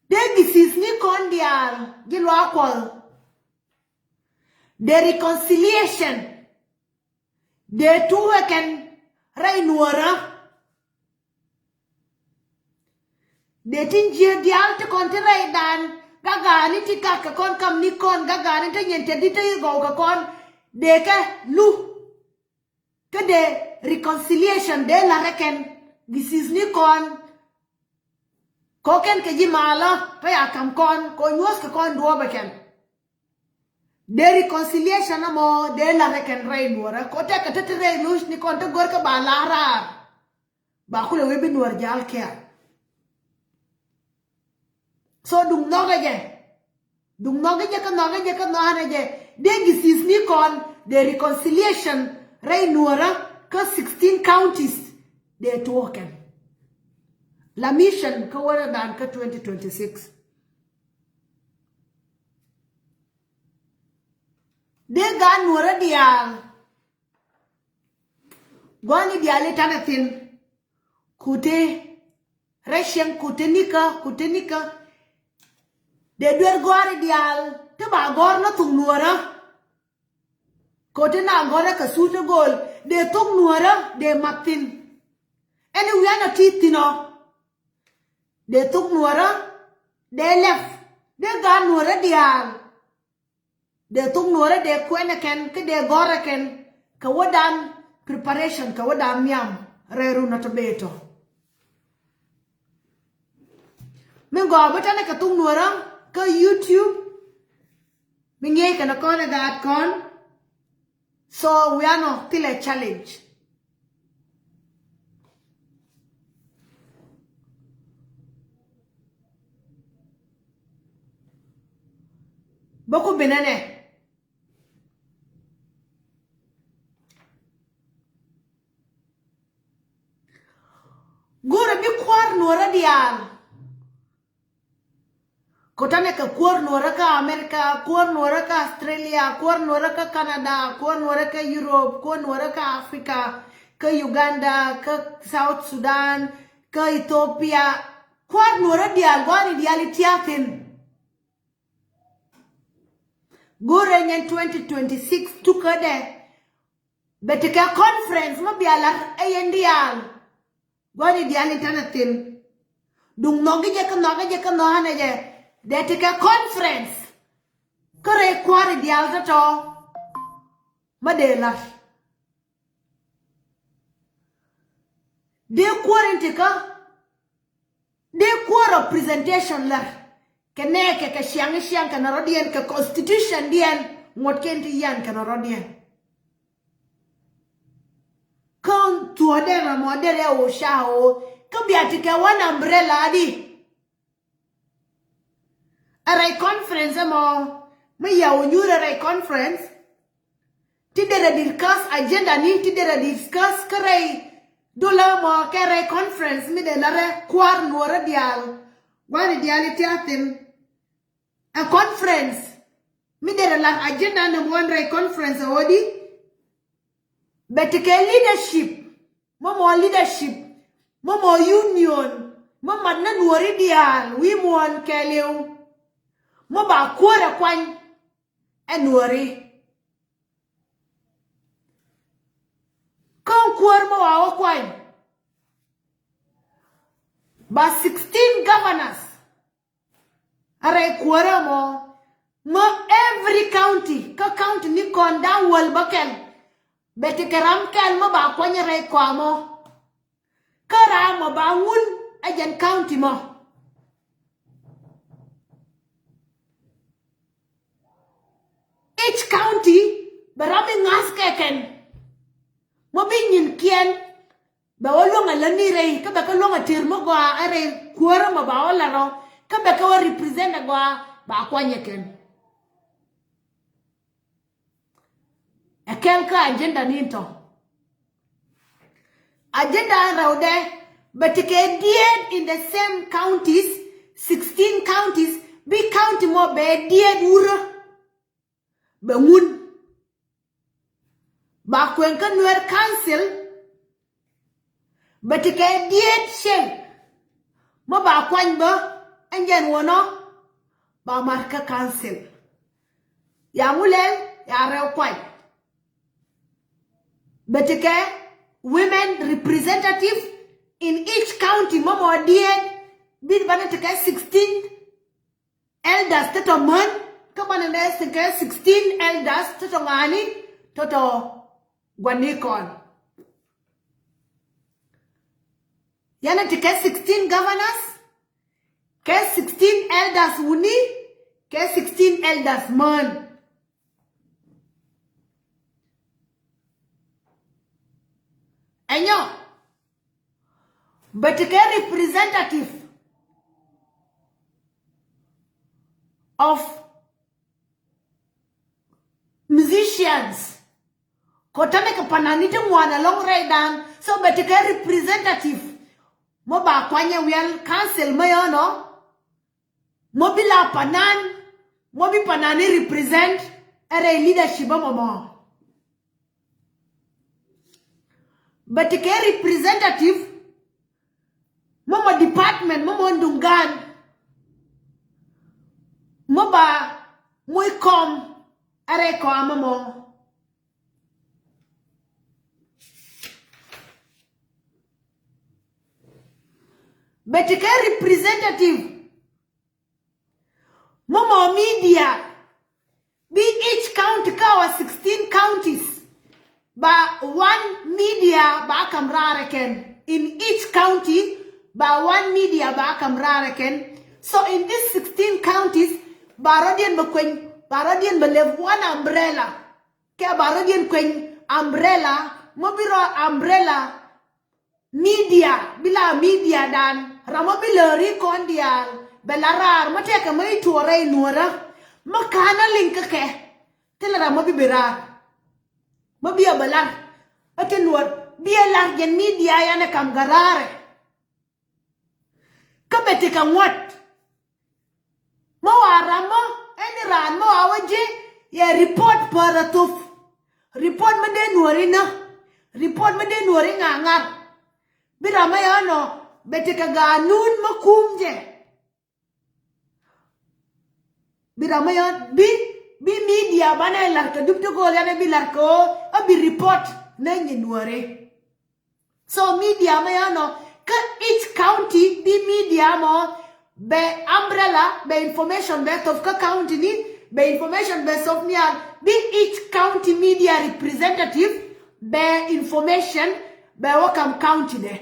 Dee disease ni kɔn diaal ji̱ luaak kuɔth. Dee reconciliation. Dee tuukɛ kɛn rɛy nuɔrä. Dee tin ji̱ diaal ti kɔn ti rɛy dan gagaani ti kak kɛ kɔn kam ni kɔn gagaani ti nyin te di ti gɔw kɛ kɔn. Dee kɛ lu. Kä dee reconciliation dee la̱t rɛ kɛn. Disease ni kɔn. Kɔ kɛn kɛ ji̱ malä pä ya kam kɔn kɔ nyuɔ̱th kɛ kɔn duɔ̱ɔ̱pɛ kɛn. Dee reconciliation amɔ dee la̱t rɛ kɛn rɛy nuɔrä kɔ tɛk kɛ te te rɛy luc ni kɔn te gör kä ba la̱t raar. Ba kulɛ wee bi nuɔr jal kɛɛl. So duŋ nhɔkä jɛ. Duŋ nhɔkä jɛ kä nhɔkä jɛ kä nhɔkä jɛ. Dee disease ni kɔn dee reconciliation rɛy nuɔrä kä sixteen counties. Dee tuɔɔk kɛn. La mission kä wärä dan kä twenty twenty-six. Dee gaat nuɔrä diaal. Gua̱ni diaal i̱ tanɛ thi̱n. Kute rɛcieŋ kute nikä kute nikä. Dee duer gɔ̱a̱ri diaal ti ba gɔ̱r ni thuk nuɔrä. Kute na gɔ̱rä kɛ suut ti go̱o̱l dee thuk nuɔrä dee mat thi̱n. Ɛn i̱ wianɔ ti thi̱n ɔ. Dee thuk nuɔrä dee lɛp dee gaat nuɔrä diaal. Dee thuk nuɔrä dee kuɛnɛ kɛn kä dee gɔ̱rä kɛn kɛ wädan preparation kɛ wädan nhiam rɛy run ɔ tɔ bee tɔ. Mi gɔaa bi tɛnɛ kɛ thuk nuɔrä kä YouTube. Mi ŋi̱eec kɛn kɔn ɛ gaat kɔn. So wianɔ thilɛ challenge. Bä ku binɛ nɛ. Go̱rɛ bi kua̱r nuɔrä diaal. Kotane kɛ kuäär nuɔrä kä America, kuäär nuɔrä kä Australia, kuäär nuɔrä kä Canada, kuäär nuɔrä kä Europe, kuäär nuɔrä kä Africa, kä Uganda, kä South Sudan, kä Ethiopia. Kuäär nuɔrä diaal gua̱a̱ri diaal i̱ tia̱a̱ thi̱n. Go̱rɛ nyɛn twenty twenty-six tukädɛ. Bɛ tekɛ conference mi bia lar ɛ yɛn diaal. Gua̱ni diaal in tanɛ thin. Duŋ nhɔki jɛ kä nhɔki jɛ kä nhɔki jɛ. Dee tekɛ conference. Kä rɛy kua̱ri diaal tɔ̱tɔ̱. Ma dee lar. Dee kuäär in tekä. Dee kuäär ɔ presentation lär. Kɛ nɛɛkɛ kɛ ciaŋ ciaŋ kɛnɛ rɔ̱diɛn kɛ constitution diɛn ŋuɔ̱tkiɛn ti yian kɛnɛ rɔ̱diɛn. Kä thuɔ̱ɔ̱dɛ ram ɔ derɛ ɣöö ca ɣöö kä bia ti kɛ one umbrella di. Ɛ rɛy conference ɛmɔ mi yaw nyuur ɛ rɛy conference. Ti derɛ discuss agenda ni ti derɛ discuss kä rɛy dolä mɔ kɛ rɛy conference mi dee larɛ kua̱r nuɔrä diaal. Gua̱ni diaal i̱ tia̱thin. Ɛ conference mi derɛ lar agenda ni muɔ̱n rɛy conference ɛ ɣöödi. Bɛ ti kɛ leadership. Mɔ mɔ leadership, mɔ mɔ union, mɔ mat ni nuɔri diaal wi̱i̱ muɔ̱ɔ̱n kɛɛliw. Mɔ ba kuäär ɛ kuany ɛ nuɔri. Kä kuäär mɔ wa wä kuany. Ba sixteen governors. A rɛy kuäärä mɔ Mɔ every county, kä county ni kɔn da̱ŋ wäl bä kɛl, bɛ ti kɛ ram kɛl mɔ ba kuany rɛy kɔamɔ. Kä ram mɔ ba ŋun ɛ jɛn county mɔ. Each county bɛ ram mi ŋa̱th kɛ kɛn. Mɔ bi nyin kiɛn bɛ wä luäŋ a läni rɛy, kä bɛ kä luäŋ a tër mi gɔaa a rɛy kuäärä mɔ ba wä la rɔ, kä bɛ kä wä represent a gɔaa ba kuany ɛ kɛn. Ɛ kɛl kä agenda ni tɔ. Agenda rɛwdɛ bɛ ti kɛ diet in the same counties, sixteen counties, bi county mɔ bɛ diet wurä. Bɛ ŋun ba kuɛn kä Nuer Council. Bɛ ti kɛ diet cieŋ mɔ ba kuany bä ɛn jɛn wä nɔ ba mar kä council. Ya ŋu lɛl ya rɛw kuany. Bɛ ti kɛ women representative in each county mɔ mɔ diet. Bi banɛ ti kɛ sixteen elders tɔtɔ män, kä banɛ nɛ ti kɛ sixteen elders tɔtɔ ŋa̱ni, tɔtɔ guanikɔn. Yanɛ ti kɛ sixteen governors, kɛ sixteen elders wuni, kɛ sixteen elders män. Ɛnyɔ bɛ ti kɛ representative of musicians. Kɔ tɛmɛ kɛ panani ti ŋuan alɔŋ rɛydan. So bɛ ti kɛ representative mɔ ba kuanyɛ wiɛl council mɛ yɔnɔ. Mɔ bi la panan, mɔ bi panani represent ɛ rɛy leadership mɔ mɔ. Bɛ ti kɛ representative mɔ mɔ department mɔ mɔ ndungan. Mɔ ba mɔ ikɔm ɛ rɛy kɔam mɔ mɔ. Bɛ ti kɛ representative mɔ mɔ media. Bi each county kä our sixteen counties ba one media ba kam raar ɛ kɛn. In each county ba one media ba kam raar ɛ kɛn. So in these sixteen counties ba rɔdiɛn bɛ kueny, ba rɔdiɛn bɛ lɛp one umbrella. Kɛ ba rɔdiɛn kueny umbrella, mɔ bi rɔ umbrella media, bi la media dan, ram mɔ bi lääri kɔn diaal bɛ la raar mɔ tɛkɛ mɔ ituɔrɛ inuɔrä. Mɔ ka̱n a liŋ kä kɛ thilɛ ram mɔ bi bi raar. Mɔ bi a bɛ lar a ti nuɔr bi a lar jɛn media yan ɛ kam gɛ raarɛ. Kä bɛ ti kɛ ŋuɔ̱t. Mɔ wa ram mɔ ɛn raan mɔ wa wä ji̱ yɛ report pär a thop. Report mɛ dee nuɔri nä. Report mɛ dee nuɔri ŋa̱ŋa̱r. Bi ram mɛ yɔnɔ bɛ ti kɛ ganun mɛ kum jɛ. Bi ram mɛ yɔn bi, bi media banɛ lar kɛ dup ti go̱o̱l yanɛ bi lar kɛ ɣöö a bi report nɛ nyi nuɔri. So media mɛ yɔnɔ kä each county bi media mɔ bɛ umbrella bɛ information bɛ thop kä county ni, bɛ information bɛ thop nial bi each county media representative bɛ information bɛ wä kam county dɛ.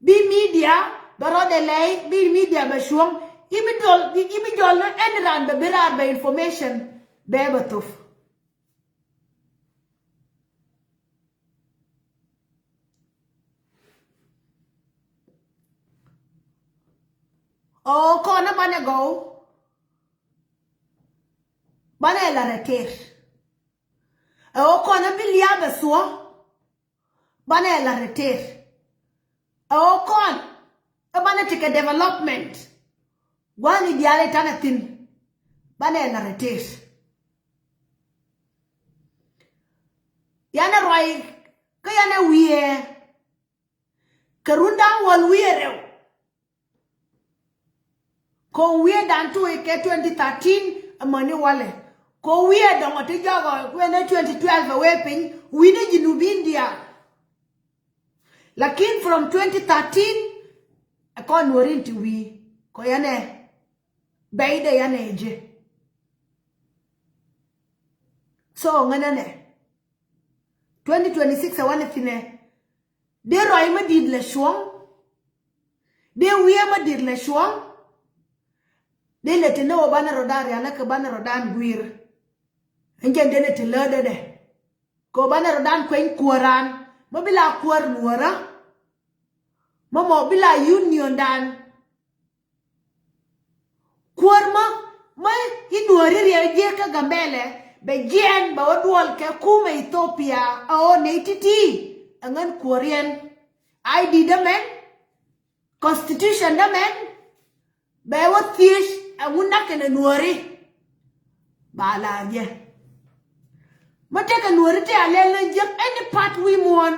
Bi media bɛ rɔdɛ lɛy bi media bɛ cuɔ̱ŋ ibi jɔl ibi jɔl ni ɛn ran bɛ bi raar bɛ information bɛ bɛ thop. Ɛ ɣöö kɔn ɛ banɛ gɔw banɛ lar ɛ tëër. Ɛ ɣöö kɔn ɛ bi lia̱a̱ bɛ thuɔ̱ banɛ lar ɛ tëër. Ɛ ɣöö kɔn ɛ banɛ tekɛ development gua̱a̱ni diaal ɛ tanɛ thi̱n banɛ lar ɛ tëër. Yanɛ ruac kä yanɛ wiee kɛ run da̱ŋ wäl wi̱i̱ rɛw. Kɛ wi̱i̱ da̱ŋ tuɔ̱c kɛ twenty thirteen amäni walɛ. Kɛ wi̱i̱ dɔ̱ŋ ɔ ti jɔk ɔ kuɛn ɛ twenty twelve ɛ wee piny wi̱i̱ ni Jinubin diaal. Lakin from twenty thirteen ɛ kɔn nuɔ̱ri in ti wi̱i̱ kɔ yanɛ bɛy dee yanɛ jɛ. So ŋänä nɛ twenty twenty-six ɛ wanɛ thinɛ. Dee rɔy mä di̱t lɛ cuɔ̱ŋ. Dee wiee mä di̱t lɛ cuɔ̱ŋ. Dee lɛ te ni wä banɛ rɔ̱dan rialä kɛ banɛ rɔ̱dan gui̱i̱r. Ɛn jɛn dee lɛ te läätdä dɛ. Kɛ wä banɛ rɔ̱dan kueny kuääran mä bi la kuäär nuäärä. Mä mɔ bi la uniondan. Kuäär mä mä i̱ nuääri riɛl jiäk kä Gambɛlɛ bɛ jiɛɛn bɛ wä duɔl kɛ kumɛ Ethiopia. Ɛ ɣöö nɛy ti̱ti̱ ɛ ŋän kuääriɛn. I D dä mɛn, constitution dä mɛn, bɛ wä thiec ɛ ŋun nak kɛnɛ nuääri. Ba la̱r jɛ. Mä tëëkɛ nuääri tëë a lɛl ni jiäk any part wi̱i̱ muɔ̱ɔ̱n.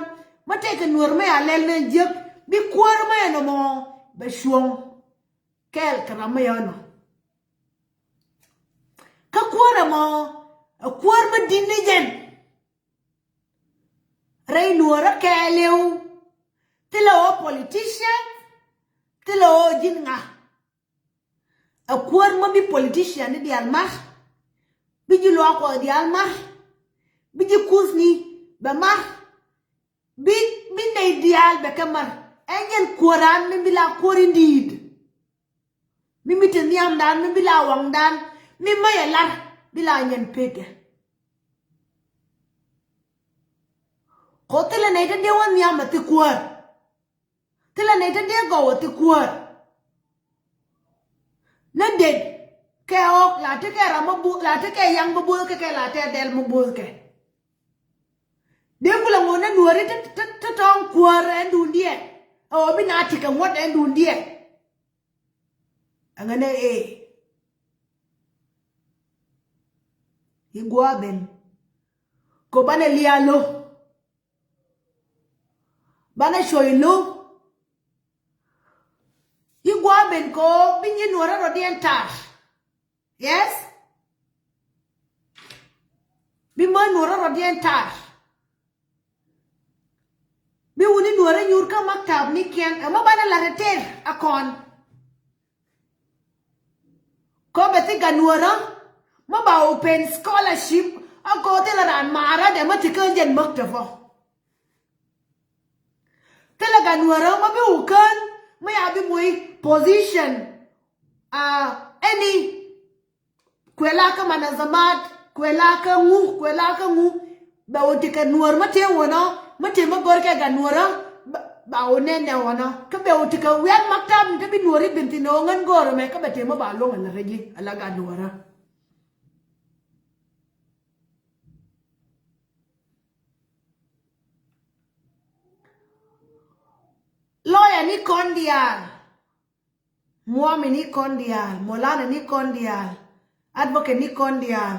Mä tëëkɛ nuäär mä a lɛl ni jiäk bi kuäär mä ɛn ɔmɔ bɛ cuɔ̱ŋ. Kɛɛl kɛ ram mi yɔnɔ. Kä kuäär ɛmɔ ɛ kuäär mi di̱t ni jɛn. Rɛy nuɔɔrä kɛɛliw. Thilɛ ɣöö politician. Thilɛ ɣöö ji̱n ŋa. Ɛ kuäär mi bi politician ni diaal mar. Bi ji̱ luaak Kuɔth diaal mar. Bi ji̱ kuthni bɛ mar. Bi bi nɛy diaal bɛ kɛ mär. Ɛ nyɛn kuäran mi bi la kuäär in di̱i̱t. Mi mi te nhiamdan mi bi la waŋdan mi mäc ɛ lar bi la nyɛn pekɛ. Kɔ thilɛ nɛy te dee wä nhiam ɛ thi kuäär. Thilɛ nɛy te dee gɔw ɛ thi kuäär. Nä det kɛ ɣɔk la tekɛ ram mi bo̱o̱th la tekɛ yaŋ mi bo̱o̱th kɛ kɛ la tekɛ dɛl mi bo̱o̱th kɛ. Dee kulɛ ŋuɔ̱n nä nuääri te te te tɔ̱ɔ̱ŋ kuäär ɛn duundiɛn. Ɛ ɣöö bi na tekɛ ŋuɔ̱t ɛn duundiɛn. Ɛŋɛ nɛ ee i̱ gua̱a̱ ben. Kɔ banɛ liaal lo̱. Banɛ cuɔ̱c lo̱. I̱ gua̱a̱ ben kɔ bi nyi nuɔrä rɔ diɛn tar. Yes. Bi mä nuɔrä rɔ diɛn tar. Bi wuni nuɔrä nyuur kä maktab ni kiɛn ɛmɔ banɛ lat ɛ ter a kɔn. Kɔ bɛ thi gat nuɔrä mä ba open scholarship a kɔ thilɛ raan maarä dɛ mä ti kä jɛn maktab ɔ. Thilɛ gat nuɔrä mä bi wukän mä ya bi moc position. A ɛni kuɛ la kä manazamat kuɛ la kä ŋu kuɛ la kä ŋu. Bɛ wä ti kɛ nuɔr mä tëë wänɔ mä tëë mä gör kɛ gat nuɔrä. Ba wä nɛn nɛ wänɔ kä bɛ wä ti kɛ wiat maktab ni te bi nuɔri bin thin ɛ wä ŋän gör mɛ kä bɛ tëë mä ba luɔŋ ɛ la rɛc i̱ ɛ la gat nuɔrä. Lɔya ni kɔn diaal. Muɔmi ni kɔn diaal, molana ni kɔn diaal, advocate ni kɔn diaal.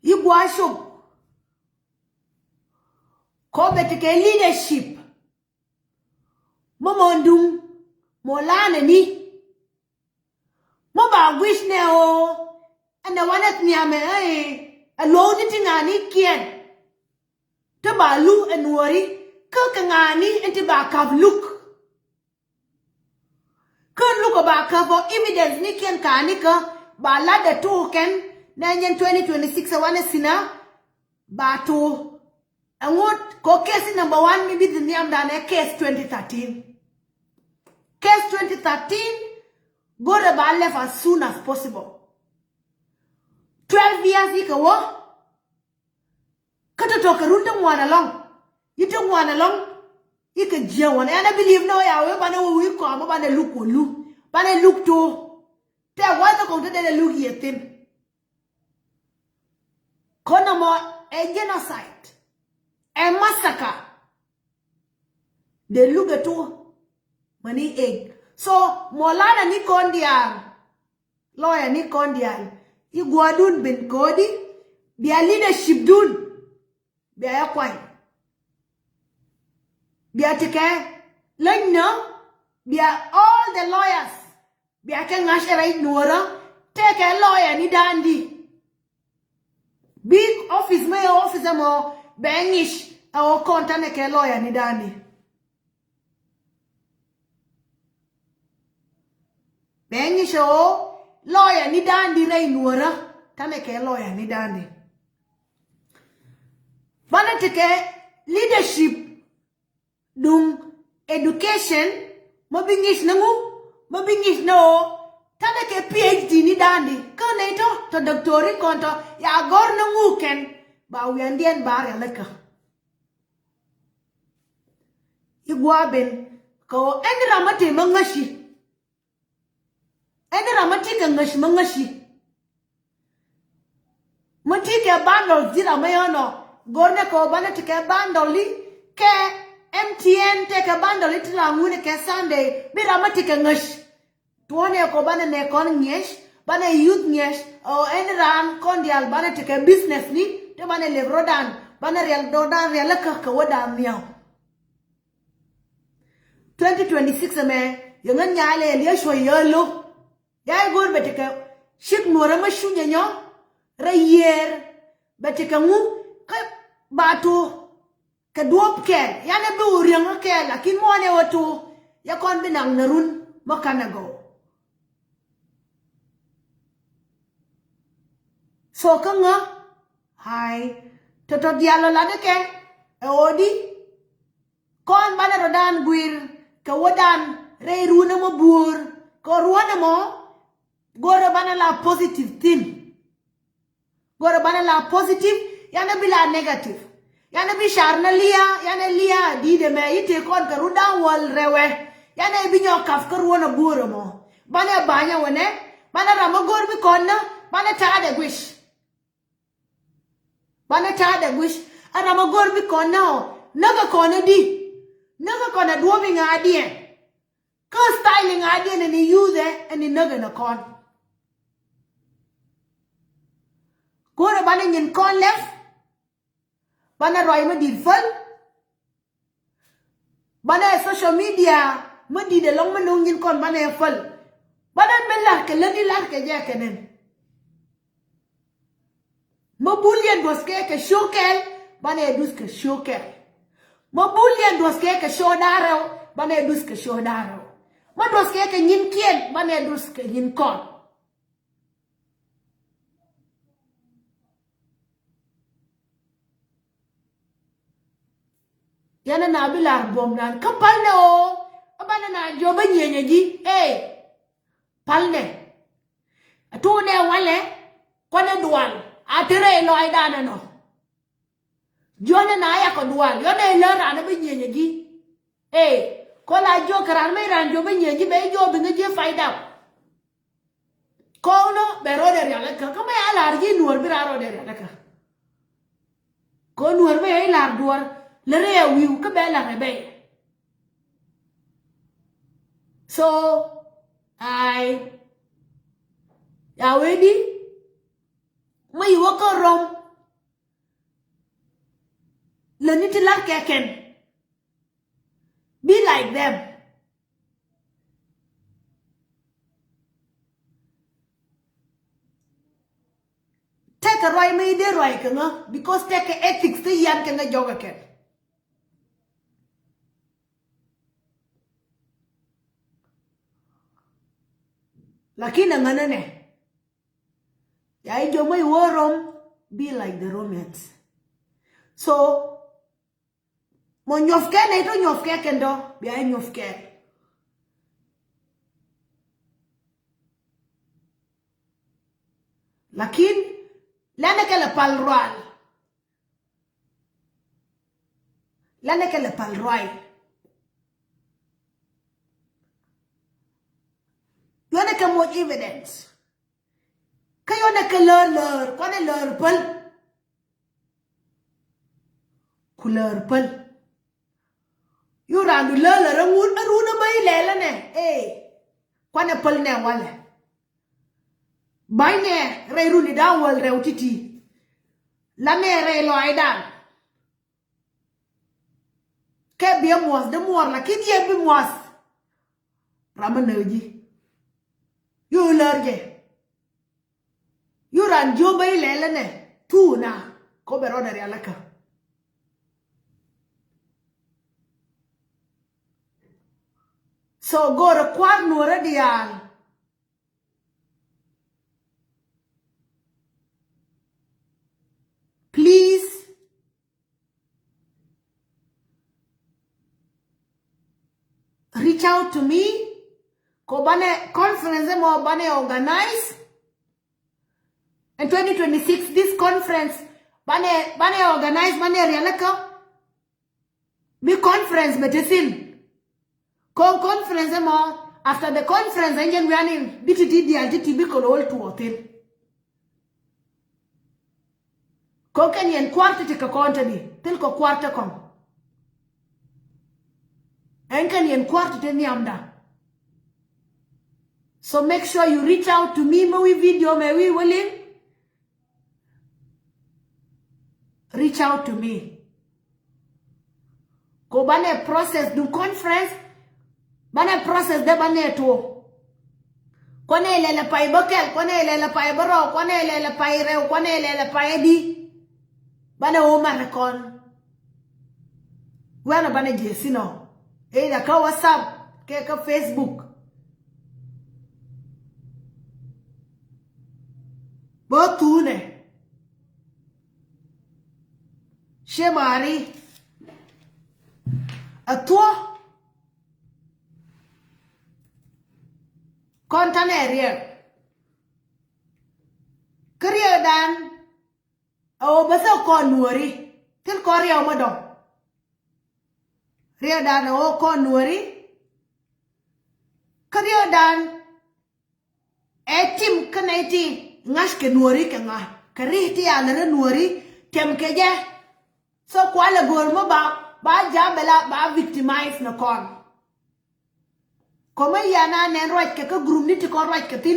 Yi guacuk kɔ bɛ ti kɛ leadership. Mɔ mɔ duŋ molana ni. Mɔ ba guic nɛ o ɛn ɛ wanɛ nhiamɛ ɛ ɛ luɔw ni ti ŋa̱a̱ni kiɛn. Ti ba lu ɛ nuɔri kä kɛ ŋa̱a̱ni ɛn ti ba kap luk. Kä luk ɛ ba kap ɔ evidence ni kiɛn ka̱a̱ni kä ba lat ɛ tuuk kɛn nɛ nyɛn twenty twenty-six ɛ wanɛ sinä. Ba tuuk ɛŋut kɔ case number one mi bi dhi nhiamdan ɛ case twenty thirteen. Case twenty thirteen go̱rɛ ba left as soon as possible. Twelve years ikɛ wä. Kä tɔ̱tɔ̱ kɛ run ti ŋuan ɛlɔ̱ŋ. Yi ti ŋuan ɛlɔ̱ŋ. Ikɛ jiäk wan ɛn ɛ believe ni wä ya wee banɛ wä wi̱i̱ kɔam banɛ luk wä lu banɛ luk to. Tɛ gua̱th ɛ kɔŋ te dee luk yɛ thin. Kɔn ɛmɔ ɛ genocide. Ɛ massacre. Dee luk ɛ tuɔ mäni ëë. So molana ni kɔn diaal. Lɔya ni kɔn diaal. I̱ gua̱a̱dun ben ko̱di. Bia leadership dun. Bia ya kuany. Bia tekɛ läny nä. Bia all the lawyers. Bia kɛ ŋa̱c ɛ rɛy nuɔrä. Tekɛ lɔya ni da̱a̱n di. Bi office mi ɛ office ɛmɔ bɛ ŋi̱c ɛ ɣöö kɔn tanɛ kɛ lɔya ni da̱a̱n di. Bɛ ŋi̱c ɛ ɣöö lɔya ni da̱a̱n di rɛy nuɔrä. Tanɛ kɛ lawyer ni da̱a̱ndi. Banɛ tekɛ leadership duŋ education, mɔ bi ŋi̱c ni ŋu, mɔ bi ŋi̱c ni ɣöö tanɛ kɛ PhD ni da̱a̱ndi. Kä nɛy tɔ tɔ doctor in kɔn tɔ ya gɔ̱r ni ŋu kɛn ba wiandiɛn ba rialikä. I̱ gua̱a̱ ben kɛ ɣöö ɛn ram mi te mi ŋäci. Ɛn ram mi ti kɛ ŋäc mi ŋäci. Mi ti kɛ bundle ji̱ ram mi yɔnɔ. Go̱r nɛ kɛ ɣöö banɛ ti kɛ bundle i̱ kɛ MTN, tekɛ bundle i̱ ti la ŋuni kɛ Sunday. Bi ram mi ti kɛ ŋäc. Tuɔ̱nɛ kɔ banɛ nɛ kɔn ŋiɛc, banɛ youth ŋiɛc, ɔ ɛn raan kɔn diaal banɛ tekɛ business ni, te banɛ lep rɔ̱dan, banɛ riɛl dɔ̱dan riɛl kä kɛ wädan nhiam. Twenty twenty-six ɛmɛ, yɛ ŋän nyaalɛ yɛ liɛ cuɔ yɛ lo̱. Ya i̱ go̱o̱r bɛ tekɛ cik nuɔrä mä cunyɛ nyɔ, rɛy yiëër, bɛ tekɛ ŋu, kä ba tuɔ. Kɛ duɔ̱ɔ̱p kɛɛl, yanɛ bi wä riäŋä kɛɛl, lakin muɔnɛ wä tuur, yɛ kɔn bi naŋ nɛ run mä kanɛ gɔw. So kä ŋä, ai, tɔ̱tɔ̱ diaal ɔ latdä kɛ, ɛ ɣöö di, kɔn banɛ rɔ̱dan guir, kɛ wädan, rɛy runä mä buɔ̱ɔ̱r, kɛ ruɔ̱nɛ mɔ, go̱rɛ banɛ la positive thing. Go̱rɛ banɛ la positive, yanɛ bi la negative. Yanɛ bi car nɛ lia̱a̱, yanɛ lia̱a̱ di̱i̱t ɛmɛ i̱ tëë kɔn kɛ run da̱ŋ wäl rɛwɛ. Yanɛ bi nyɔk ka̱p kä ruɔ̱n ɛ guɔ̱ɔ̱r ɛmɔ. Banɛ ba̱nyɛ wänɛ, banɛ ram ɛ go̱r bi kɔn nä, banɛ ta̱a̱dɛ guic. Banɛ ta̱a̱dɛ guic, ɛ ram ɛ go̱r bi kɔn nä ɔ, näk ɛ kɔn ɛ di. Näk ɛ kɔn ɛ duɔ̱ɔ̱p iŋa̱a̱diɛn. Kä style ŋa̱diɛn ɛn i̱ youth ɛ ɛn i̱ näk ɛn ɛ kɔn. Go̱rɛ banɛ nyin kɔn lɛp. Banɛ ruac mä di̱t päl. Banɛ social media mä di̱t ɛlɔ̱ŋ mä no̱o̱ŋ nyin kɔn banɛ päl. Banɛ mi la̱r kɛ lätni la̱r kɛ jɛ kɛ nɛn. Mä bul yɛn duɔ̱th kɛ kɛ show kɛl, banɛ duth kɛ show kɛl. Mä bul yɛn duɔ̱th kɛ kɛ show da̱rɛw, banɛ duth kɛ show da̱rɛw. Mä duɔ̱th kɛ kɛ nyin kiɛn, banɛ duth kɛ nyin kɔn. Yɛn na bi lar buɔm nan kä pal nɛ o, ɛ banɛ na jɔ bä nyieny ɛ ji̱, ee. Pal nɛ. Ɛ tuunɛ walɛ, kuanɛ dual, a te rɛy lɔaacdan ɛnɔ. Jiɔnɛ na yakɔ dual, yɔnɛ ilä ran bi nyieny ɛ ji̱. Ee, kɔ la jiɔk kɛ ran mi ran jiɔ bi nyieny ji̱ bɛ jiɔ bi ŋä ji̱ fayda. Kɔn nɔ bɛ rɔɔdɛ rialikä, kä mɛ ya lar ji̱ nuɔr bi ran rɔɔdɛ rialikä. Kɔn nuɔr mɛ ya ilar duɔr, lɛ rɛ wi̱i̱ kä bɛ lar ɛ bɛ. So, ai, ya wee di, mɛ yi wä kä rɔm, lɛ ni ti lar kɛ kɛn. Be like them. Tekɛ ruac mi dee ruac kɛ ŋä, because tekɛ ethics ti yan kɛ ŋä jɔkɛ kɛn. Lakin ɛ ŋä nɛnɛ. Ya i̱ jɔmä i̱ wä Rome, be like the Romans. So, mɔ nyuɔ̱thkɛ nɛy tɔ nyuɔ̱thkɛ kɛn dɔ bia i̱ nyuɔ̱thkɛ. Lakin lɛnɛ kɛ lɛ pal rual. Lɛnɛ kɛ lɛ pal rual. Yɔnɛ kɛ moc evidence. Kä yɔnɛ kɛ lär lär, kɔnɛ lär päl. Ku lär päl. Yu randu lär lär ɛ ŋun ɛ run ɛ bä ilɛl ɛnɛ. Ee. Kɔnɛ päl nɛ walɛ. Ba̱ny nɛ rɛy runi da̱ŋ wäl rɛw ti̱ti̱. La nɛ rɛy lɔaacdan. Kɛ biɛ muɔth dee muɔr lakin yɛ bi muɔth. Ram mi nääk ji̱. Yu lär jɛ. Yu ran jiöm bä ilɛl ɛnɛ. Thuu na. Kɔ bɛ rɔɔdɛ rialikä. So go̱rɛ kua̱r nuɔrä diaal. reach out to me. Kɔ banɛ conference mɔ banɛ organize. In twenty twenty-six, this conference banɛ, banɛ organize, banɛ rialikä. Bi conference bɛ te thi̱n. Kɔn conference ɛmɔ, after the conference, ɛn jɛn wiani bi ti ti dial ti ti bi kɛ lol tuɔɔthin. Kɔn kɛn yɛn kuar ti ti kɛ kɔn te di, thil kɛ kuar te kɔn. Ɛn kɛn yɛn kuar ti ti nhiamda. So make sure you reach out to me, mɛ wi̱i̱ video, mɛ wi̱i̱ wä liŋ. Reach out to me. Kɔ banɛ process du conference, banɛ process de banɛ tuɔ. Kɔnɛ lɛlɛ pay bä kɛl, kɔnɛ lɛlɛ pay bä rɔw, kɔnɛ lɛlɛ pay rɛw, kɔnɛ lɛlɛ pay di. Banɛ wä marɛ kɔn. Wɛnɔ banɛ jiɛ sinɔ. Either kä WhatsApp kɛ kä Facebook. Bä thunɛ. Ciɛ mari. A thuɔ. Kɔn tanɛ riɛk. Kä riɛkdan a wä bä thok kɔn nuɔri. Thil kɔn riɛk mɔ dɔŋ. Riɛkdan a wä kɔn nuɔri. Kä riɛkdan ɛ tim kä nɛy ti ŋa̱ckɛ nuɔri kɛ ŋa kɛ ri ti a lɛ rɛ nuɔri tɛm kɛ jɛ. So kualɛ go̱o̱r mɔ ba, ba ja̱ bɛ la ba victimize nɛ kɔn. Kɔmɛ yɛn a nɛn ruac kɛ kä group ni ti kɔn ruac kɛ thi̱n.